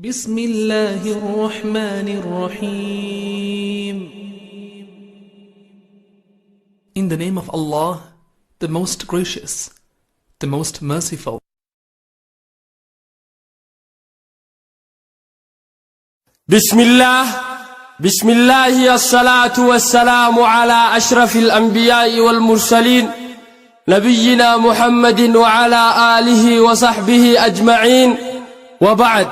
بسم الله الرحمن الرحيم. In the name of Allah, the most gracious, the most merciful. بسم الله بسم الله، الصلاة والسلام على أشرف الأنبياء والمرسلين، نبينا محمد وعلى آله وصحبه أجمعين، وبعد.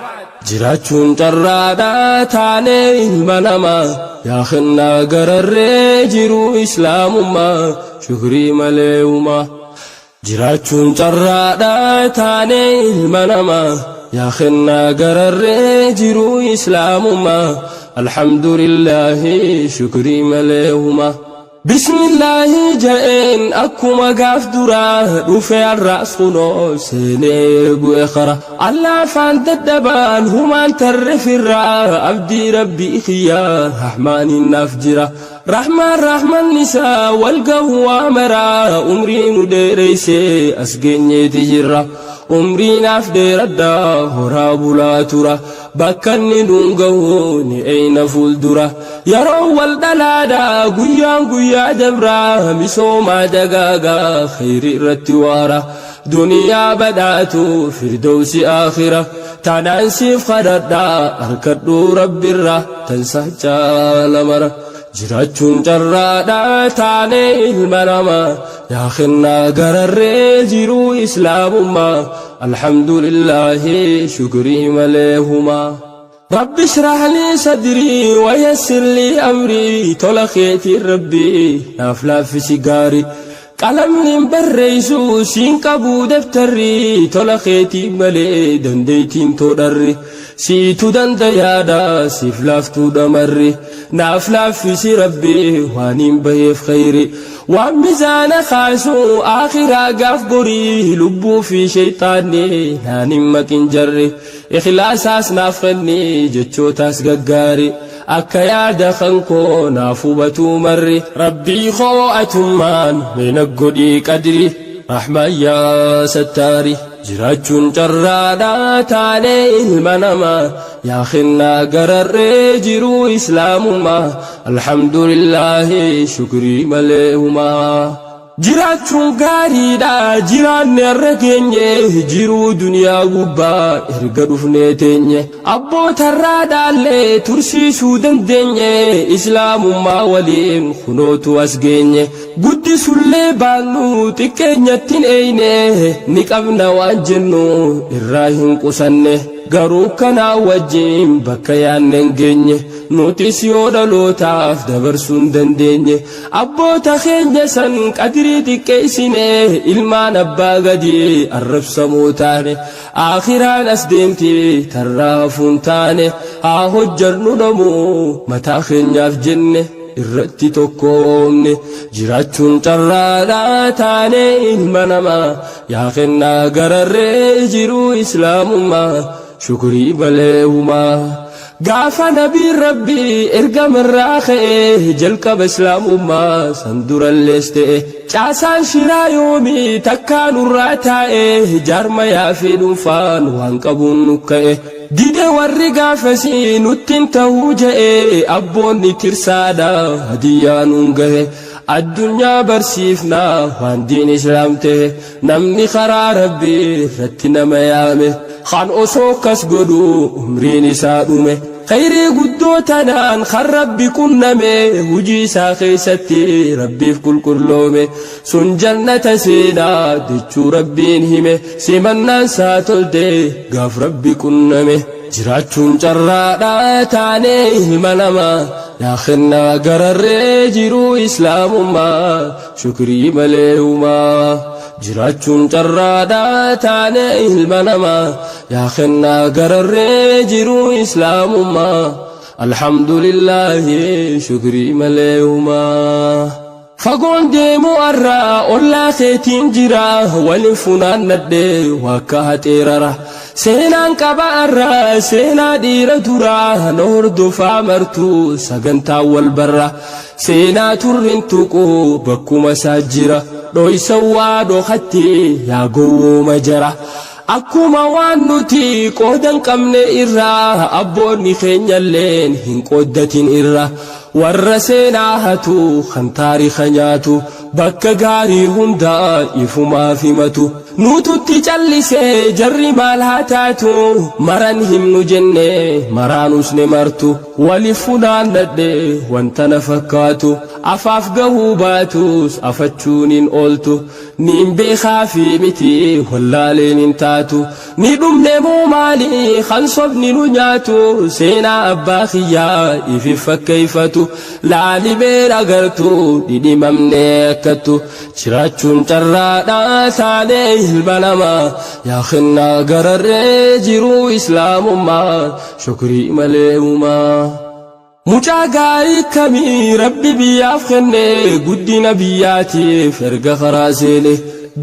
Jiraachuun carraadhaa taanee ilma namaa, yaa kennaa gararree jiruu islaamummaa, shukrii malee uumaa. Jiraachuun carraadhaa taanee ilma namaa, yaa kennaa gararree jiruu islaamummaa, alhamdulillaahi, shukrii malee uumaa. Bismillaahi je'een akkuma gaaf duraa dhufe, har'aas kunoo seenee bu'e kara. Allaafaan dadhabaan humaan tarre firraa, abdii rabbii kiyyaa rahmaaniin naaf jira. Rahmaan rahman isaa wal gahu waa maraa, umrii nu dheereysee as geenyeeti jirra. Umrii naaf dheeradhaa, horaa bulaa tura, bakka inni nuun gahu ni eeyna fuuldura. Yeroo wal dhalaadhaa, guyyaan guyyaa dabraa, misoomaa dagaagaa, khayri irratti waara. Duniyaa badhaatu, firdowsi aakhira, tanaan siif kadhadhaa, harkadhuu rabbirra tansaa caala mara. Jiraachuun carraadhaa taanee ilma namaa, yaa kennaa gararree jiruu islaamummaa, alhamdulillaahi, shukrii malee humaa. رب اشرح لي صدري ويسر لي أمري، tola keetii rabbii naaf laaffisi gaarii. Qalamni barreessu siin qabu daftarri, tola keetii malee dandeettiin toodharri. Siitu dandayaadha, siif laaftuu dhamarri, naaf laaffisi rabbii waan hin baheef khayri. Waan mizaana kaasu akhiraa gaaf gorii, lubbuu fi shayxaanni naan hin maqin jarri. Ikhlaasaas naaf kenni, jechootaas gaggaari, akka yaada kan koo naaf hubatuu marri. Rabbii koo atummaan meena godhii qadri, rahmaan yaa sattaari. Jiraachuun carraadhaa taanee ilma namaa, yaa kennaa gararree jiruu islaamummaa, alhamdulillaahi, shukrii malee humaa. Jiraachuun gaariidha, jiraanne har'a geenye, jiruu duniyaa gubbaa erga dhufnee teenye. Abbootarraa dhaallee tursiisuu dandeenye, islaamummaa waliin kunootu as geenye. Guddisullee baannu xiqqeenyattiin eeyne, ni qabna waan jennu irraa hin qusanne. Garuu kanaa wajjin bakka yaanne hin geenye, nutis yoo dhalootaaf dabarsuu hin dandeenye. Abboota keenya san qadrii xiqqeessine, ilmaan abbaa gadii arrabsamoo taane. Aakhiraan as deemti, tarraa hafuun taane. Haa hojjannu namuu mataa keenyaaf jenne irratti tokkoomne. Jiraachuun carraadhaa taane ilma namaa, yaa kennaa gararree jiruu islaamummaa, shukrii malee humaa. Gaafa nabiin rabbii ergamarraa ka'ee jalqaba islaamummaa san durallees ta'e, caasaan shiraa yoomii takkaa nurraa taa'e, jaarmayaa fi dhuunfaan waan qabuun nukka'e. Dide warri gaafasii nuttiin ta'uu je'e, abboonni tirsaadha hadiyyaa nuun gahe. Addunyaa barsiifnaa waan diin islaam ta'e, namni karaa rabbii irratti nama yaame kan osoo akkas godhu umriin isaa dhume. Khayrii guddoo tanaan kan rabbi qunname, hujii isaa keessatti rabbiif qulqulloome, sun jannata seenaa jechuu rabbiin hime. Simannaan isaa tolte gaaf rabbi qunname. Jiraachuun carraadhaa taanee ilma namaa, yaa kennaa gararree jiruu islaamummaa, shukrii malee humaa. Jiraachuun carraadhaa taanee ilma namaa, yaa kennaa gararree jiruu islaamummaa, alhamdulillaahi, shukrii malee humaa. Fagoon deemu arraa ollaa keetiin jira, waliin funaannadhe wakka haxeerara. Seenaan qaba arraa seenaa dhiira duraa, na hordofaa martuu sagantaa wal barra. Seenaa turrin tuqu bakkuma isaa jira, dhoysa waa dhokatti yaa gowwooma jara. Akkuma waan nuti qoodan qabne irraa abboonni keenyalleen hin qooddatin irra. Warra seenaa hatu kan taariika nyaatu bakka gaarii hundaa ifumaaf himatu. Nututti callisee jarri maal haa taatu maran himnu jenne maraanus ne martu. Waliif funaannadhe wanta na fakkaatu afaaf gahuu baatus afachuun hin ooltu. Niin beekaa fi miti wallaaleen hin taatu. Ni dhumne moo maali kan sobni nu nyaatu seenaa abbaa kiyyaa ifi fakkeeffatu. Laalibeen agartu dhidhimamne akkattu jiraachuun carraadhaa taanee ilma namaa yaa kennaa gararree jiruu islaamummaa shukrii malee uumaa. Mucaa gaarii kamii rabbi biyyaaf kenne guddina biyyaatiif erga karaa seene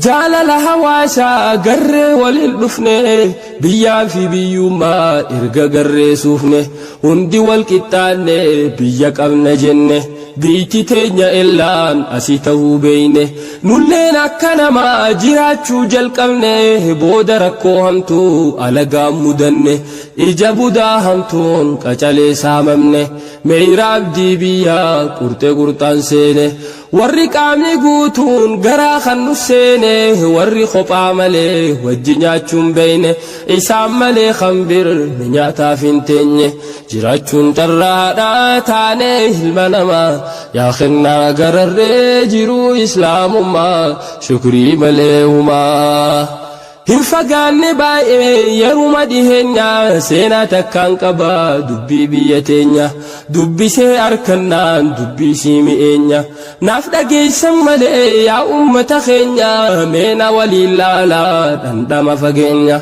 jaalala hawaasaa garree waliin dhufne biyyaa fi biyyummaa erga garree suufne hundi wal qixxaanne biyya qabna jenne biyyi teenya illaan asii ta'uu beeyne nulleen akka namaa jiraachuu jalqabne booda rakkoo hamtuu alagaa mudanne ija budaa hamtuun qacalee saamamne meeyra abdii biyyaa qurxee qurxaan seene warri qaamni guutuun garaa kan nu seene warri kophaa malee wajji nyaachuun beeyne isaan malee kan bir ni nyaataaf hin teenye jiraachuun carraadhaa taane ilma namaa yaa kennaa gararree jiruu islaamummaa shukrii malee humaa. Hin fagaanne baay'ee yeruma dhiheenya seenaa takkaan qaba dubbii biyya teenya dubbisee harkannaan dubbii sii mi'eenya naaf dhageessan malee yaa uummata keenya meena waliin laalaa dhandhama fageenya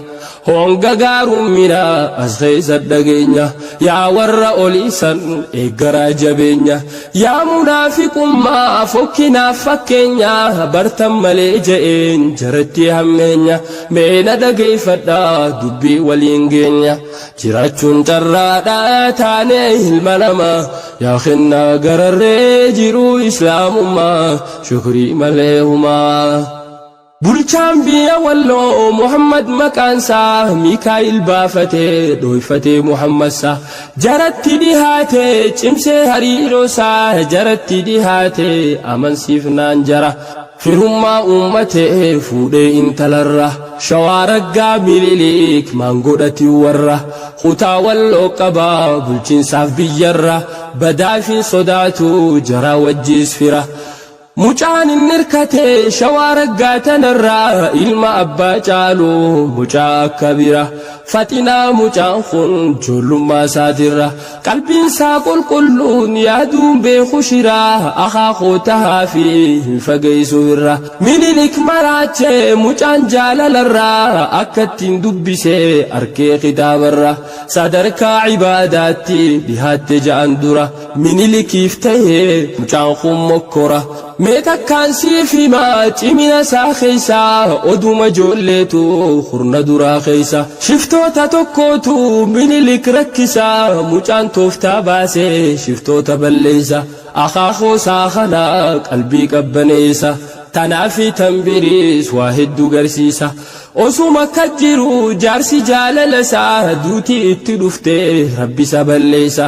honga gaarummina as keessa dhageenya yaa warra oliisan eeggaraa jabeenya yaa munaafiqummaa fokkinaaf fakkeenya bartan malee je'een jaratti hammeenya meena dhageeffadhaa dubbii waliin geenya jiraachuun carraadhaa taanee ilma namaa yaa kennaa gararree jiruu islaamummaa shukrii malee humaa. Bulchaan biyya walloo Muhammad maqaansaa Mikaa'il baafatee dhoyfatee Muhammadsaa jaratti dhihaatee cimsee hariiroosaa jaratti dhihaatee amansiifnaan jara firummaa uummatee fuudhee intalarra shawaa raggaa Mililik maangodhati warra kutaa walloo qabaa bulchiinsaaf biyyarra badaafin sodaatu jaraa wajjiis fira. Mucaan inni hirkate shawaa raggaa tanarraa ilma abbaa caalu mucaa akka bira faxinaa mucaan kun ijoollummaa isaatirra qalbiin isaa qulqulluun yaaduun beeku shiraa akaakuu tahaa fi hin fageessu irra Minilik maraachee mucaan jaalalarraa akka ittiin dubbisee arkee kitaabarra sadarkaa ibaadaatti dhihaatte ja'an dura Minilikiif ta'ee mucaan kun mokkora. Mee takkaan siif himaa cimina isaa keessa oduma ijoolleetu hurna duraa keessa shiftoota tokkootu Minilik rakkisa mucaan tooftaa baasee shiftoota balleessa akaakuu isaa kana qalbii qabbaneessa tanaafi tanbiriis waa hedduu garsiisa. Osuma akka jiru jaarsi jaalala isaa duutii itti dhuftee rabbi isa balleessa.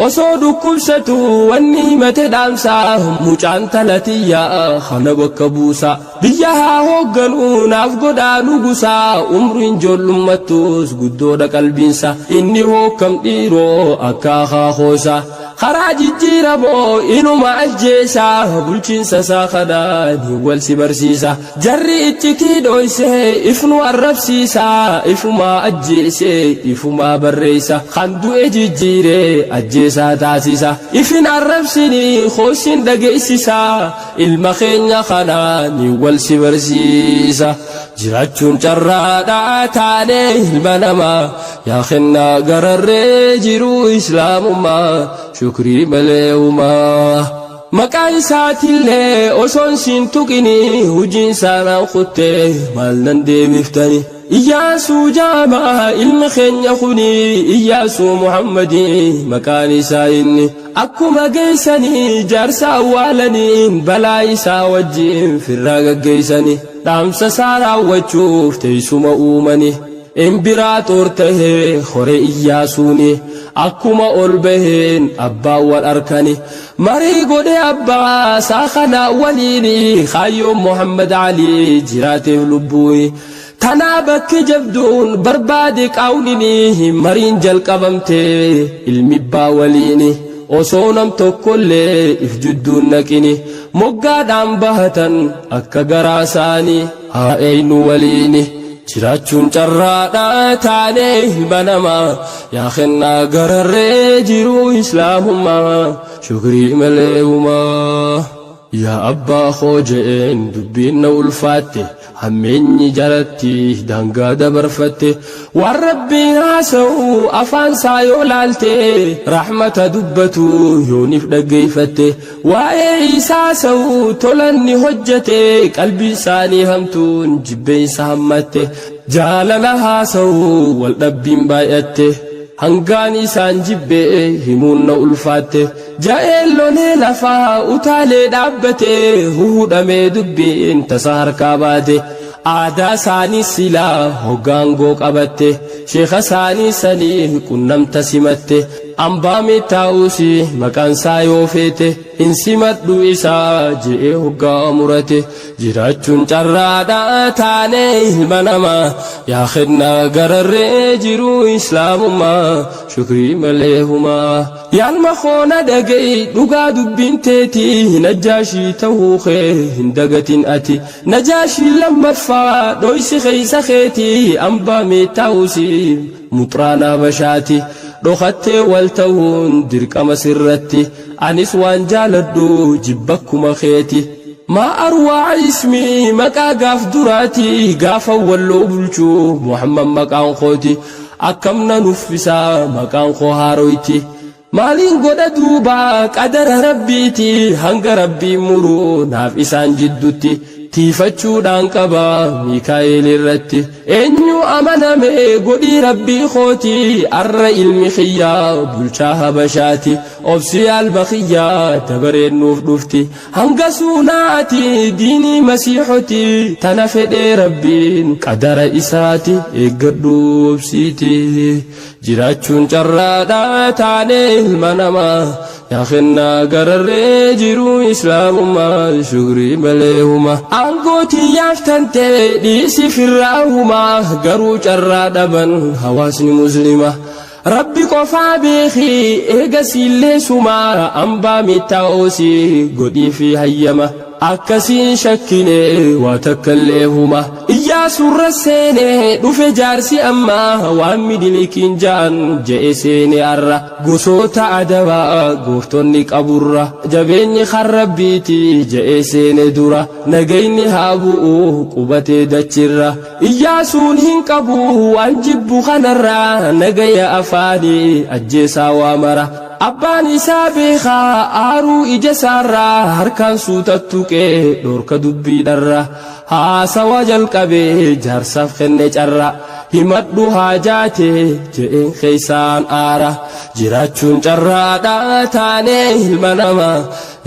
Osoo dhukkubsatu wanni himate dhaamsaa mucaan talatiyyaa kana bakka buusa. Biyya haa hoogganuu naaf godhaa nugusaa umriin ijoollummattus guddoodha qalbiinsa. Inni hookkam dhiiroo akka akaakoosa. Karaa jijjiiramoo inuma ajjeesaa bulchiinsa isaa kanaan wal si barsiisa. Jarri iccitii dhoysee ifnu arrabsiisa ifumaa ajjeesee ifumaa barreessa. Kan du'e jijjiiree ajjeesaa taasisa. Ifin arrabsinii hoosiin dhageessisa ilma keenya kanaan wal si barsiisa. Jiraachuun carraadhaa taanee ilma namaa yaa kennaa gararree jiruu islaamummaa shukrii malee uumaa. Maqaa isaatillee osoon siin tuqini hujiin saanaan kuttee maal nan deebiftani. Iyyaasuu jaamaa ilmi keenya kuni Iyyaasuu Muhammadii maqaan isaa inni akkuma geessanii jaarsa awwaalaniin balaa isaa wajjin firraa gaggeessani dhaamsa isaa raawwachuuf teessuma uumani. Imbiraaxoor tahee hore Iyyaasuuni akkuma ol baheen abbaan wal arkani marii godhe abbaa isaa kanaa waliini kaayyoon Muhammad Alii jiraateef lubbuuni tanaa bakki jabduun barbaade qaawnini mariin jalqabamte ilmi abbaa waliini osoo nam tokkollee if jidduun naqini moggaadhaan bahatan akka garaa isaanii haa eenyu waliini. Jiraachuun carraadhaa taanee ilma namaa yaa kennaa gararree jiruu islaamummaa shukrii malee humaa. Yaa abbaa koo je'een dubbiin na ulfaatte hammeenyi jalatti daangaa dabarfatte waan rabbiin haasa'u afaan isaa yoo laalte rahmata dubbatu yoonif dhaggeeffatte waa'ee isaa sa'u tolanni hojjete qalbii isaanii hamtuun jibbeensa hammatte jaalala haasa'u wal dhabbiin baay'atte hangaan isaan jibbee himuun na ulfaatte ja'een lolee lafaa utaalee dhaabbate huhudhamee dubbiin tasa harkaa baate aadaa isaanii silaa hoggaangoo qabatte sheeka isaanii sanii qunnamta simatte ambaa mittaa'uusi maqaan isaa yoo feete hin simadhu isaa je'ee hoggaa murate jiraachuun carraadhaa taanee ilma namaa yaa kennaa gararree jiruu islaamummaa shukrii malee humaa. Yaalma koona dhaga'i dhugaa dubbiin teetii najaashii ta'uu kee hin dagatin ati najaashii lammaffaa dhoysi keessa keetii ambaa meettaa'uusi muxraanaa bashaati dhokattee wal ta'uun dirqama sirratti anis waan jaaladhu jibbakkuma keeti. Maa arwaa ismii maqaa gaaf duraati gaafa walloo bulchuu Muhammad maqaan kooti akkam na nuffisaa maqaan koo haaroyti. Maaliin godha duuba qadara rabbiiti hanga rabbiin muruu naaf isaan jiddutti tiifachuudhaan qaba Miikaa'el irratti eenyu amaname godhii rabbii kooti arra ilmi kiyyaa bulchaa habashaati obsi alba kiyyaa dabareen nuuf dhufti hanga suunaati diinii masiixoti tana fedhee rabbiin qadara isaati eeggadhu obsiiti jiraachuun carraadhaa taanee ilma namaa yaa kennaa gararree jiruu islaamummaa shukrii malee huma. Aangootii yaaftante dhiisi firraa humaa garuu carraa dhaban hawaasni musliima. Rabbi qofaa beekii eegasiillee sumaa ambaa mittaa'oosii godhii fi hayyama. Akkasiin shakkine waa takkallee huma. Iyyaasuurra seene dhufe jaarsi ammaa waan midilikiin ja'an je'e seene arra. Gosoota adabaa gooftonni qaburra jabeenyi kan rabbiiti je'e seene dura nagayni haa bu'u qubatee dachirra. Iyyaasuun hin qabu waan jibbu kanarraa nagaya afaanii ajjeesaa waa mara. Abbaan isaa beekaa aaruu ija isaarraa harkaan suutattu tuqee dhorka dubbiidharra haasawa jalqabee jaarsaaf kenne carra himadhu haajaate je'een keeysaan aara jiraachuun carraadhaa taanee ilma namaa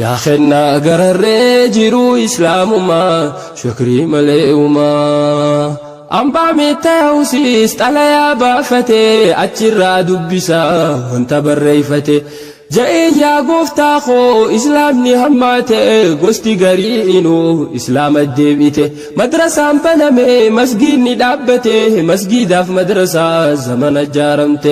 yaa kennaa gararree jiruu islaamummaa shukrii malee uumaa. Ambaa miittaa'uusis xalayaa baafatee achirraa dubbisaa wanta barreeffate. Ja'ee yaa gooftaa koo islaamni hammaate gosti garii inuu islaama deebite madrasaan baname masgiidni dhaabbate masgiidaaf madrasaa zamana jaaramte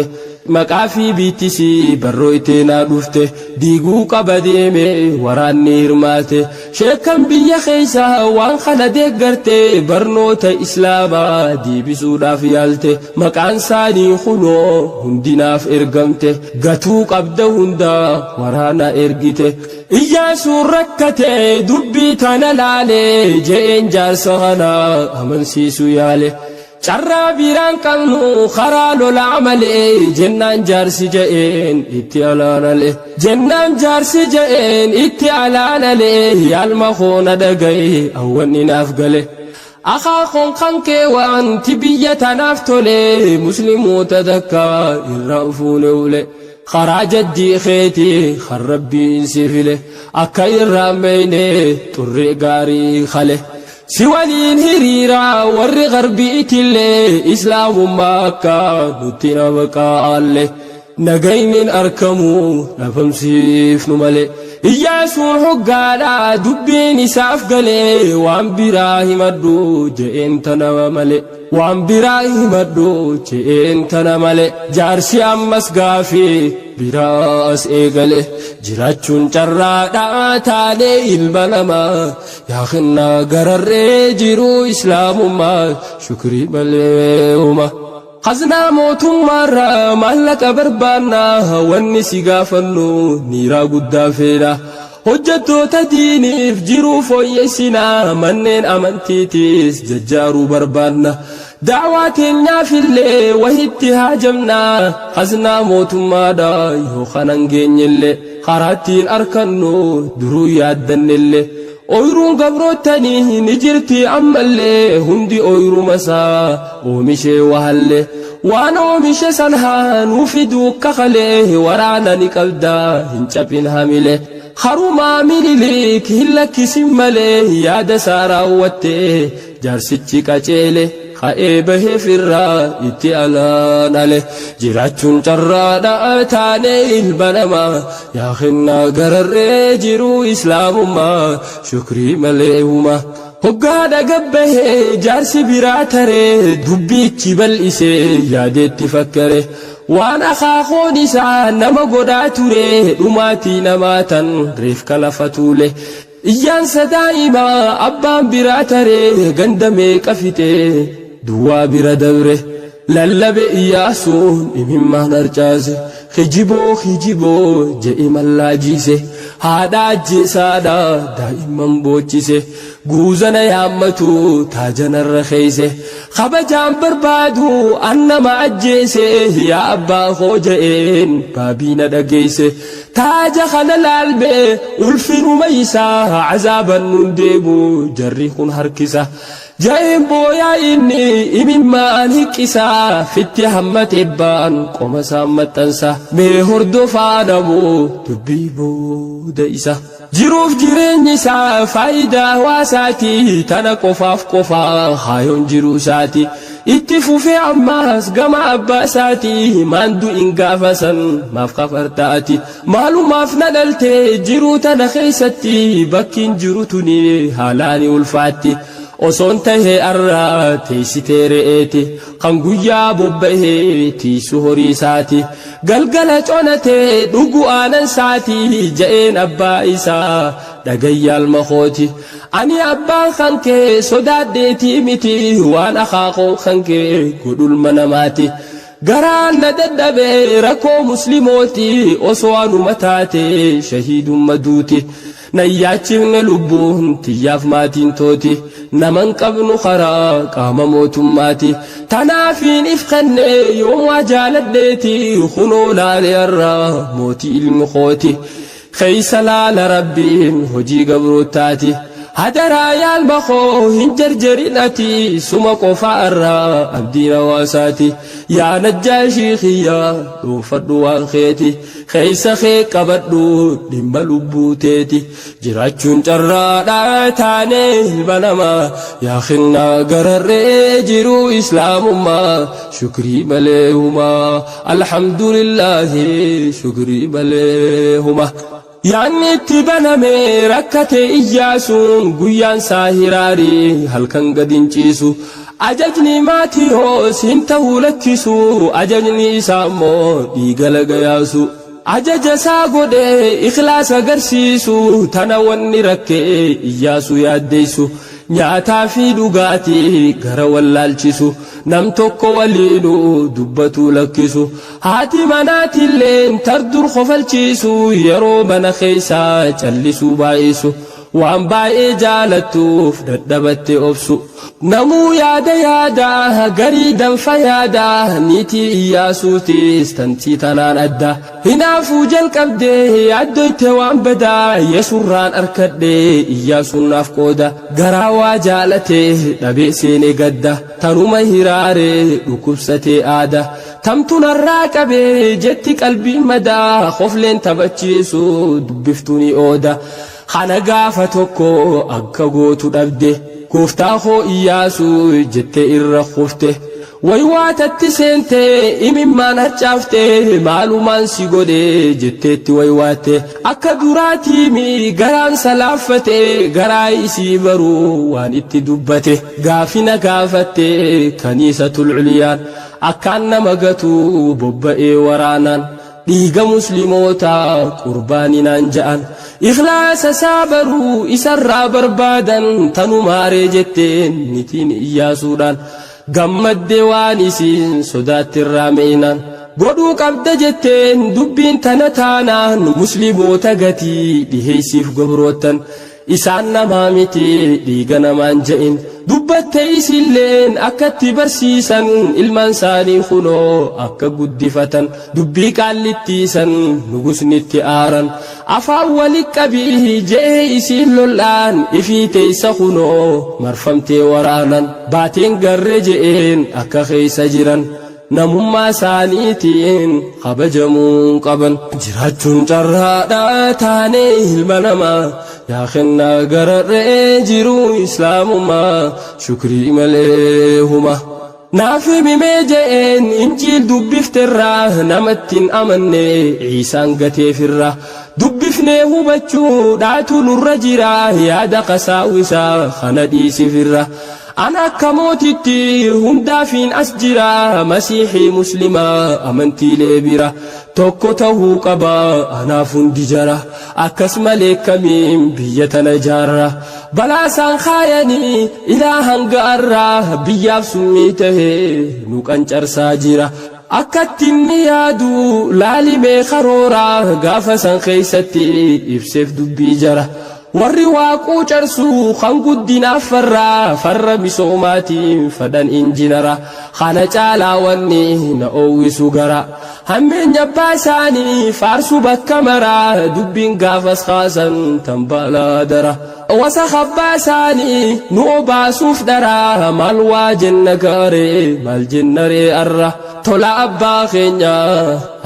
maqaa fi biittisii barroo iteenaa dhufte diiguu qaba deeme waraanni hirmaate sheekan biyya keessa waan kana deeggarte barnoota islaamaa deebisuudhaaf yaalte maqaan isaanii kunoo hundinaaf ergamte gatuu qabda hundaa waraana ergite Iyyaasuun rakkate dubbii tana laale je'een jaarsa kana amansiisu yaale. Carraa biraan qabnu karaa lolaa malee jennaan jaarsi je'een itti alaanale. Jennaan jaarsi je'een itti alaanale yaalma koona dhagaye awwanni naaf gale. Akaakoon kan kee wanti biyya tanaaf tole musliimoota takka irraan fuune ule. Karaa jaddii keetii kan rabbiin si file akka irraan meeyne xurree gaarii kale. Si waliin hiriira warri garbiitillee islaamummaa akka nutti nama qaalle. Nagaynin arkamu dhabamsiifnu malee. Iyyaasuun hoggaadha dubbiin isaaf galee waan biraa himadhu je'een tana malee. Waan biraa himadhu je'een tana malee. Jaarsi ammas gaafii biraas eegale. Jiraachuun carraadha taanee ilma namaa. Yaa kennaa gararree jiruu islaamummaa shukrii malee huma. Khaznaa mootummaarraa maallaqa barbaannaa wanni si gaafannu niiraa guddaa feena. Hojjettoota diiniif jiruu fooyyessinaa manneen amantiitiis jajjaaruu barbaanna. Da'waa teenyaafillee wahitti haajamnaa khaznaa mootummaadha yoo kanan geenyellee karaattiin arkannu duruu yaaddannellee. Ooyiruun gabroottanii ni jirti ammallee hundi ooyiruma isaa oomishee wahallee. Waan oomishe san haa nuu fiduu kakalee waraana ni qabdaa hin caphin hamilee. Harumaa Miniliik hin lakkisin malee yaada isaa raawwattee jaarsichi qaceele ka'ee bahee firraa itti alaan ale. Jiraachuun carraadha taanee ilma namaa yaa kennaa gararree jiruu islaamummaa shukrii malee huma. Hoggaadha gabbahee jaarsi biraa taree dubbiichi bal'isee yaadeetti fakkare. Waan akaakoon isaa nama godhaa ture dhumaatii namaa tan reefka lafa tuule. Iyyaansa daa'imaa abbaan biraa taree ganda meeqa fixee duwwaa bira dabre. Lallabe Iyyaasuun imimmaan harcaase kijiboo kijiboo je'e mallaajiise. Haadha ajjeesaadha daa'imman boochise guuzana yaammatu taajanarra keeyse. Kabajaan barbaadu an nama ajjeese yaa abbaa koo je'een baabiina dhageeyse. Taaja kana laalme ulfinuma isaa azaaban nun deemu jarri kun harkisa. Ja'een booyaa inni imimmaan hiqqisaa fitti hammate baan qoma isaan maxxansa. Mee hordofaa namuu dubbii booda isa. Jiruuf jireenyi isaa faayidaa hawaasaati tana qofaaf qofaa haayoon jiruu isaati. Itti fufee ammaas gama abbaa isaati maan du'in gaafa san maaf kafartaati. Maalumaaf na dhalte jiruu tana keessatti bakkiin jiru tuni haalaani ulfaatti. Osoon tahee arraa teessitee re'eeti kan guyyaa bobba'ee tiisu horii isaati. Galgala conatee dhugu aanan saati ja'een abbaa isaa dhagayyaalma kooti. Ani abbaan kan kee sodaadheetii miti waan akaakoo kan kee godhulma namaati. Garaan na dadhabee rakkoo muslimooti osoo anuma taate shahiidumma duuti. Nan yaachifne lubbuun tiyyaaf maatiin tooti. Naman qabnu karaa qaama mootummaati. Tanaafiin if kenne yoom waa jaaladheeti kunoo laale har'aa mootii ilmi kooti. Keeysa laala rabbiin hojii gabrootaati. Hadaraa yaalma koo hin jarjarin ati suma qofa irraa abdiin hawaasaati. Yaa najjaashii kiyya dhuunfadhu waan keeti. Keeysa kee qabadhu dhimma lubbuu teeti. Jiraachuun carraadha taanee ilma namaa. Yaa kennaa gararree jiruu islaamummaa shukrii malee humaa. Alhamdulillaahi shukrii malee humaa. Yaanni itti baname rakkate Iyyaasuun guyyaan isaa hiraarii halkan gad hin ciisu. Ajajni Maatiyoos hin ta'uu lakkisu ajajni isaa immoo dhiiga laga yaasu. Ajaja isaa godhee ikhlaasa agarsiisu tana wanni rakkee Iyyaasuu yaaddeessu. Nyaataa fi dhugaatii gara wallaalchisu nam tokko waliinuu dubbatuu lakkisu. Haati manaatilleen tardur kofalchiisu yeroo mana keessaa callisuu baay'isu. Waan baay'ee jaalattuuf dadhabatte obsu. Namuu yaada yaada garii danfa yaada niitii Iyyaasuutis tantii tanaan adda. Hinaafuu jalqabdee yaaddoyte waan badaa Yesurraan arkadhe Iyyaasuun naaf qooda. Garaa waa jaalatee dhabee seene gadda tanuma hiraaree dhukkubsatee aada. Tamtu narraa qabee jetti qalbiin madaa kofleen taphachiisu dubbiftuu ni ooda. Kana gaafa tokko akka gootu dhabde gooftaa koo Iyyaasuu jettee irra kufte. Waywaatatti seente imimmaan harcaafte maalumaan si godhe jetteetti waywaatte. Akka duraatiimi garaan salaaffate garaa isii baruu waan itti dubbate. Gaafina gaafatte kaniisatul culiyaan akkaan nama gatu bobba'ee waraanaan. Dhiiga muslimootaa qurbaaninaan ja'an. Ikhlaasa isaa baruu isarraa barbaadan tanumaaree jetteen nitiin Iyyaasuudhaan. Gammadde waan isiin sodaattirraa meeynaan. Godhuu qabda jetteen dubbiin tana taanaan muslimoota gatii dhiheeysiif gabroottan. Isaan namaa miti dhiiga namaan je'in. Dubbatte isilleen akkatti barsiisan ilmaan isaanii kunoo akka guddifatan. Dubbii qaallittiisan nugusnitti aaran. Afaan wali qabii je'ee isiin lol'aan ifii teessa kunoo marfamtee waraanan. Baateen garre je'een akka keessa jiran. Namummaa isaaniitiin kabajamuu qaban. Jiraachuun carraadhaa taanee ilma namaa yaa kennaa gararree jiruu islaamummaa shukrii malee huma. Naaf himimee je'een injiil dubbifterraa namatti hin amanne Iisaan gateefirra. Dubbifnee hubachuu dhaatu nurra jira yaada qasaawisaa kana dhiisifirra. Ana akka mootitti hundaafiin as jira masiihii muslimaa amantiilee bira. Tokko ta'uu qaba anaaf hundi jara akkas malee kamiin biyya tana ijaarra. Balaa isaan kaayanii ilaa hanga arraa biyyaaf summii tahee nu qancarsaa jira. Akkatti inni yaadu laalimee karooraa gaafa san keessatti ibseef dubbii jara. Warri waaquu carsuu kan guddinaaf farraa farra misoomaatiin fadhan injinara. Kana caalaa wanni na oowwisu gara. Hammeenya abbaa isaanii faarsu bakka maraa dubbiin gaafas kaasan tan balaa dara. Wasa abbaa isaanii nu obaasuuf dharaa maal waa jenna gaaree maal jenna ree arra. Tola abbaa keenya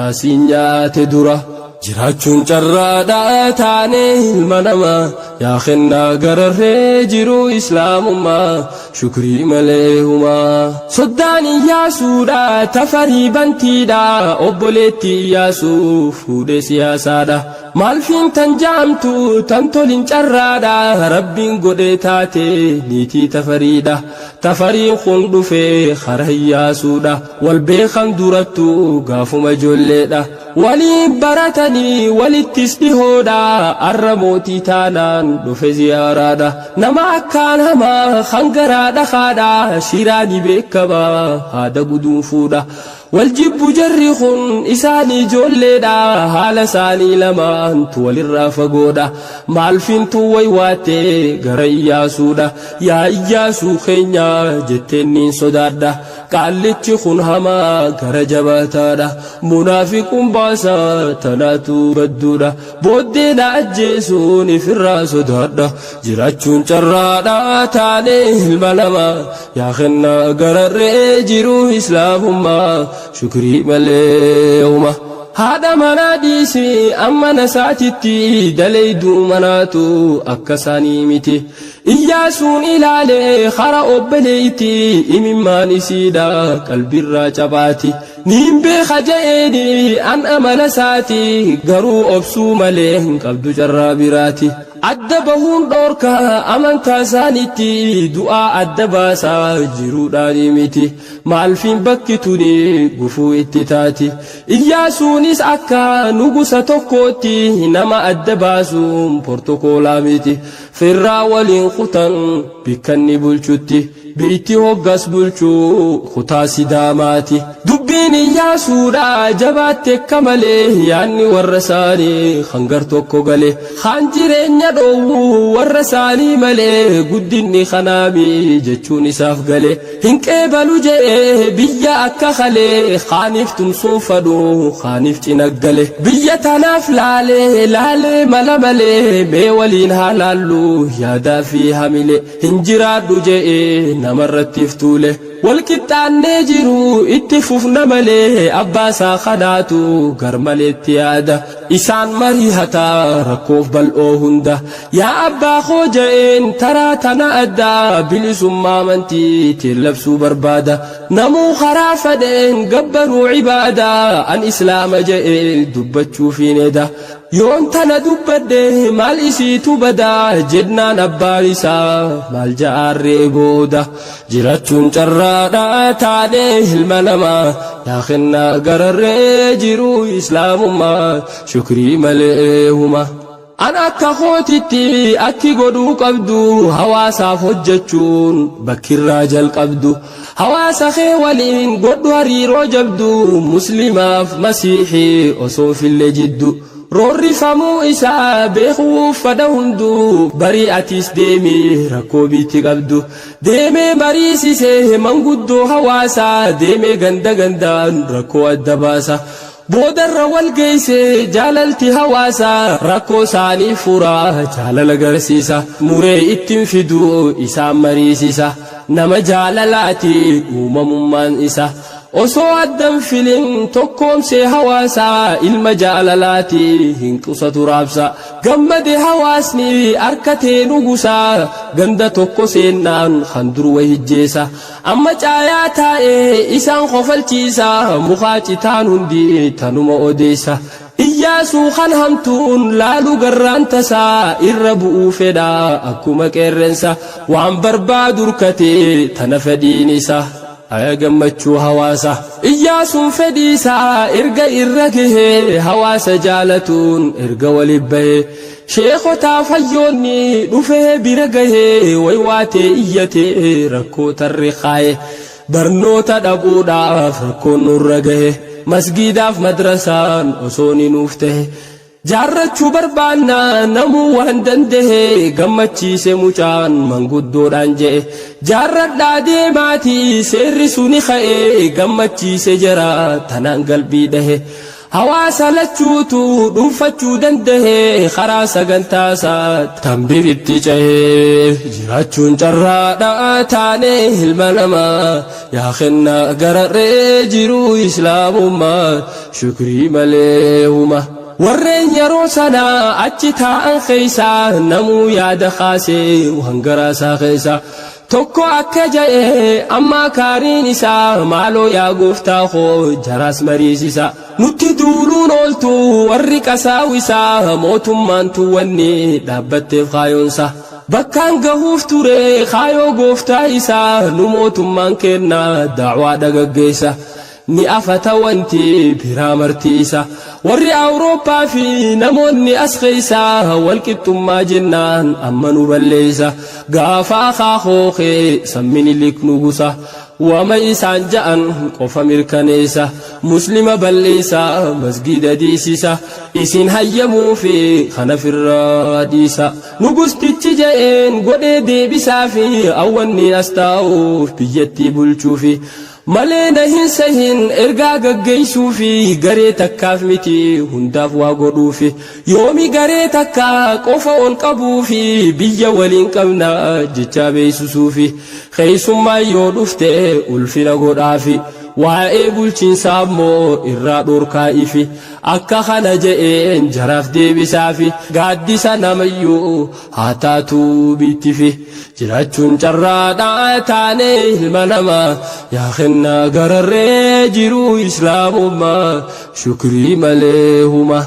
asiin nyaate dura. Jiraachuun carraadhaa taanee ilma namaa yaa kennaa gararree jiruu islaamummaa shukrii malee humaa. Soddaan Iyyaasuudha tafarii bantiidha obboleetti Iyyaasuu fuudhee siyaasaadha. Maalfiin tan jaamtu tan tolin carraadha rabbiin godhee taate niitii tafariidha. Tafariin kun dhufee kara Iyyaasuudha wal beekan durattu gaafuma ijoolleedha. Waliin baratanii walittis dhihoodha arra mootii taanaan dhufe ziyaaraadha. Nama akkaan hamaa hangaraa dhakaadha shiraani beekamaa haada guduunfuudha. Wal jibbu jarri kun isaan ijoolleedha haala isaanii lamaantu walirraa fagoodha. Maalfintu waywaattee gara Iyyaasuudha yaa Iyyaasuu keenya jetteen niin sodaadha. Qaallichi kun hamaa gara jabaataadha. Munaafiquun baasaa tanaatu badduudha. Booddee na ajjeesuun ifirraa sodaadha. Jiraachuun carraadhaa taanee ilma namaa yaa kennaa gararree jiruu islaamummaa shukrii malee huma. Haadha manaa dhiisi amma nasaatitti daleeyduu manaatu akka isaanii miti. Iyyaasuun ilaalee kara obboleetti imimmaan isiidha qalbirraa cabaati. Niin beeka je'eeni an amala isaati garuu obsuu malee hin qabdu carraa biraati. Adda bahuun dhoorka amantaa isaaniitti du'aa adda baasaa jiruudhaani miti. Maalfiin bakki tuni gufuu itti taati. Iyyaasuunis akka nugusa tokkootti nama adda baasuun portokoolaa miti. Firraa waliin kutan bikkanni bulchutti biitti hoggas bulchuu kutaa sidaamaati. Dubbiin Iyyaasuudha jabaatte akka malee yaanni warra isaanii kan gar tokko gale kan jireenya dhoowwu warra isaanii malee guddinni kanaami jechuun isaaf gale hin qeebalu je'ee biyya akka kalee kaaniif tumsuun fadhu kaaniif cina gale biyya tanaaf laalee laalee mala malee mee waliin haa laallu yaadaa fi hamile hin jiraadhu je'ee namarratti if tuule. Wal qixxaannee jiru itti fufna malee abbaa isaa kanaatu gar maleetti yaada isaan marihata rakkoof bal'oo hunda yaa abbaa koo ja'een taraa tana adda bilisummaa amantii teen labsuu barbaada namuu karaa fadheen gabbaruu ibaada an islaama ja'ee dubbachuufiin eda Yoon tana dubbadhe maal isiitu bada jennaan abbaan isaa maal ja'aarree booda jirachuun carraadha taanee ilma namaa yaa kennaa gararree jiruu islaamummaa shukrii malee huma. An akka kootitti akki godhuu qabdu hawaasaaf hojjechuun bakkirraa jalqabdu hawaasa kee waliin godhu hariiroo jabdu muslimaaf masiihii osoo fille jiddu roorrifamuu isaa beekuuf fada hunduu barii atiis deemi rakkoo biitti qabdu deemee mariisisee manguddoo hawaasaa deemee ganda gandaan rakkoo adda baasa Boodarra wal geeyse jaalalti hawaasaa rakkoo isaanii furaa jaalala garsiisa muree ittin fidu isaan mariisisa nama jaalalaati uumamummaan isa osoo addan filin tokkoomsee hawaasaa ilma jaalalaati hin qusatu raabsa gammade hawaasni arkatee nugusaa ganda tokko seennaan kan dur wahijjeesa Amma caayaa taa'ee isaan kofalchiisa mukaa citaan hundi tanuma odeessa. Iyyaasuu kan hamtuun laalu garraan tasaa irra bu'uu fedha akkuma qeerrensa waan barbaadu urkatee tana fedhiin isa. Aya gammachuu hawaasa. Iyyaasuun fedhii isaa erga irra gahee hawaasa jaalatuun erga wali bahee Sheekotaaf hayyoonni dhufee bira gahee waywaatee iyyatee rakkoo tarre kaaye barnoota dhabuudhaaf rakkoon nurra gahe masgiidaaf madrasaan osoo ni nuuf tahe jaarrachuu barbaanna namuu waan dandahe gammachiise mucaan manguddoodhaan je'e jaarradhaa deemaatii seerri suni ka'e gammachiise jara tanaan galbii dhahe Hawaasa lachuutu dhuunfachuu dandahe karaa sagantaasaa tan biritti cehee jiraachuun carraadha taanee ilma namaa yaa kennaa gararree jiruu islaamummaa shukrii malee huma. Warreen yeroo sana achi taa'an keessaa namuu yaada kaasee waan garaasaa keessaa Tokko akka ja'e ammaa kaariin isaa maaloo yaa gooftaa koo jaraas mariisisa nutti duuluun ooltu warri qasaawisaa mootummaan tun wanni dhaabbatteef kaayoonsa bakkaan gahuuf ture kaayoo gooftaa isaa nu mootummaan keenna da'waa dhagaggeessa ni afata wanti biraa marti isa. Warri Awurooppaa fi namoonni as keessaa wal qixxummaa jennaan amma nu balleessa. Gaafa akaakoo kee san Minilik nugusa. Wama isaan ja'an qofa mirkaneessa. Muslima balleessa masgiida diisisa. Isin hayyamuu fi kana firraa dhiisa. Nugustichi ja'een godhee deebisaa fi awwanni as taa'uuf biyyattii bulchuufi. Malee na hin sehin ergaa gaggeessuufi garee takkaaf miti hundaaf waa godhuufi yoomi garee takka qofa ol qabuufi biyya waliin qabna jechaa beeksisuufi keessummaan yoo dhufte ulfina godhaafi waa'ee bulchiinsaa immoo irraa dhorkaa'ifi akka kana je'een jaraaf deebisaafi gaaddisa namayyuu haa taatuu biittifi Jiraachuun carraadha taanee ilma namaa yaa kennaa gararree jiruu islaamummaa shukrii malee huma.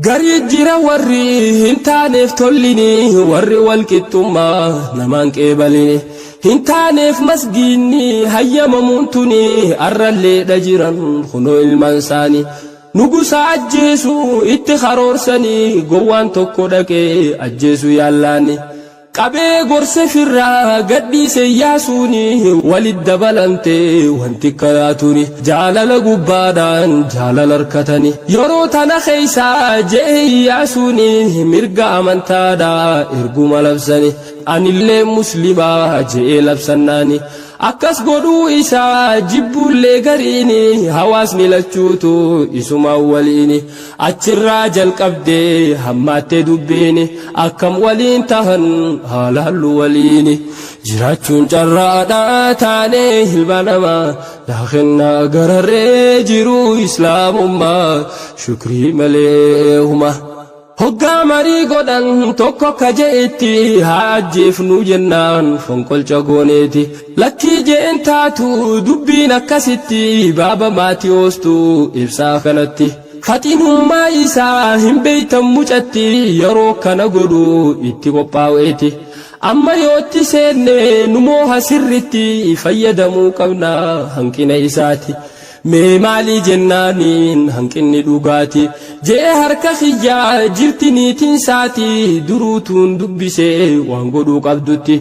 Garii jira warri hin taaneef tollini warri wal qixxummaa namaan qeebalini hin taaneef masgiinni hayyamamuun tuni arralleedha jiran kunoo ilmaan isaanii. Nugusa ajjeesu itti karoorsanii gowwaan tokko dhaqee ajjeesu yaallaani. Qabee gorse firraa gadhiise Iyyaasuuni walit dabalamte wanti karaatuni jaalala gubbaadhaan jaalala harkatani yeroo tana keeysa je'e Iyyaasuuni mirga amantaadha erguma labsani anillee muslimaa je'ee labsannaani Akkas godhuu isaa jibbuullee gariini hawaasni lachuutu isumaan waliini achirraa jalqabdee hammaatte dubbiini akkam waliin tahan haa laallu waliini jiraachuun carraadha taanee ilma namaa yaa kennaa gararree jiruu islaamummaa shukrii malee huma. Hoggaa marii godhan tokko akka je'etti haa ajjeefnuu jennaan fonqolcha gooneeti. Lakkii je'en taatu dubbiin akkasitti baaba Maatiyoostu ibsaa kanatti. Faxinummaa isaa hin beeytan mucatti yeroo kana godhu itti qophaa'eeti. Amma yootti seenne nu mooha sirritti fayyadamuu qabna hanqina isaati. Mee maalii jennaaniin hanqinni dhugaati je'e harka kiyya jirti niitiin saati duruutuun dubbise waan godhuu qabdutti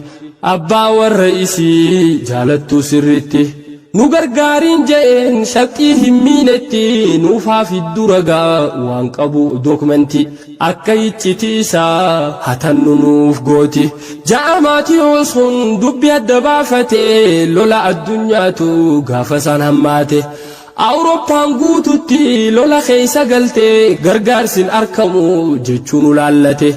abbaa warra isii jaalattuu sirritti nu gargaariin je'een shaqqii hin miinetti nuuf haa fiddu ragaa waan qabu dookmentii. Akka iccitii isaa hatannu nuuf gooti. 6 Maatiyoos kun dubbi adda baafate lola addunyaatu gaafa san hammaate. Awurooppaan guututti lola keessa galte gargaarsi hin arkamu jechuun ulaallate.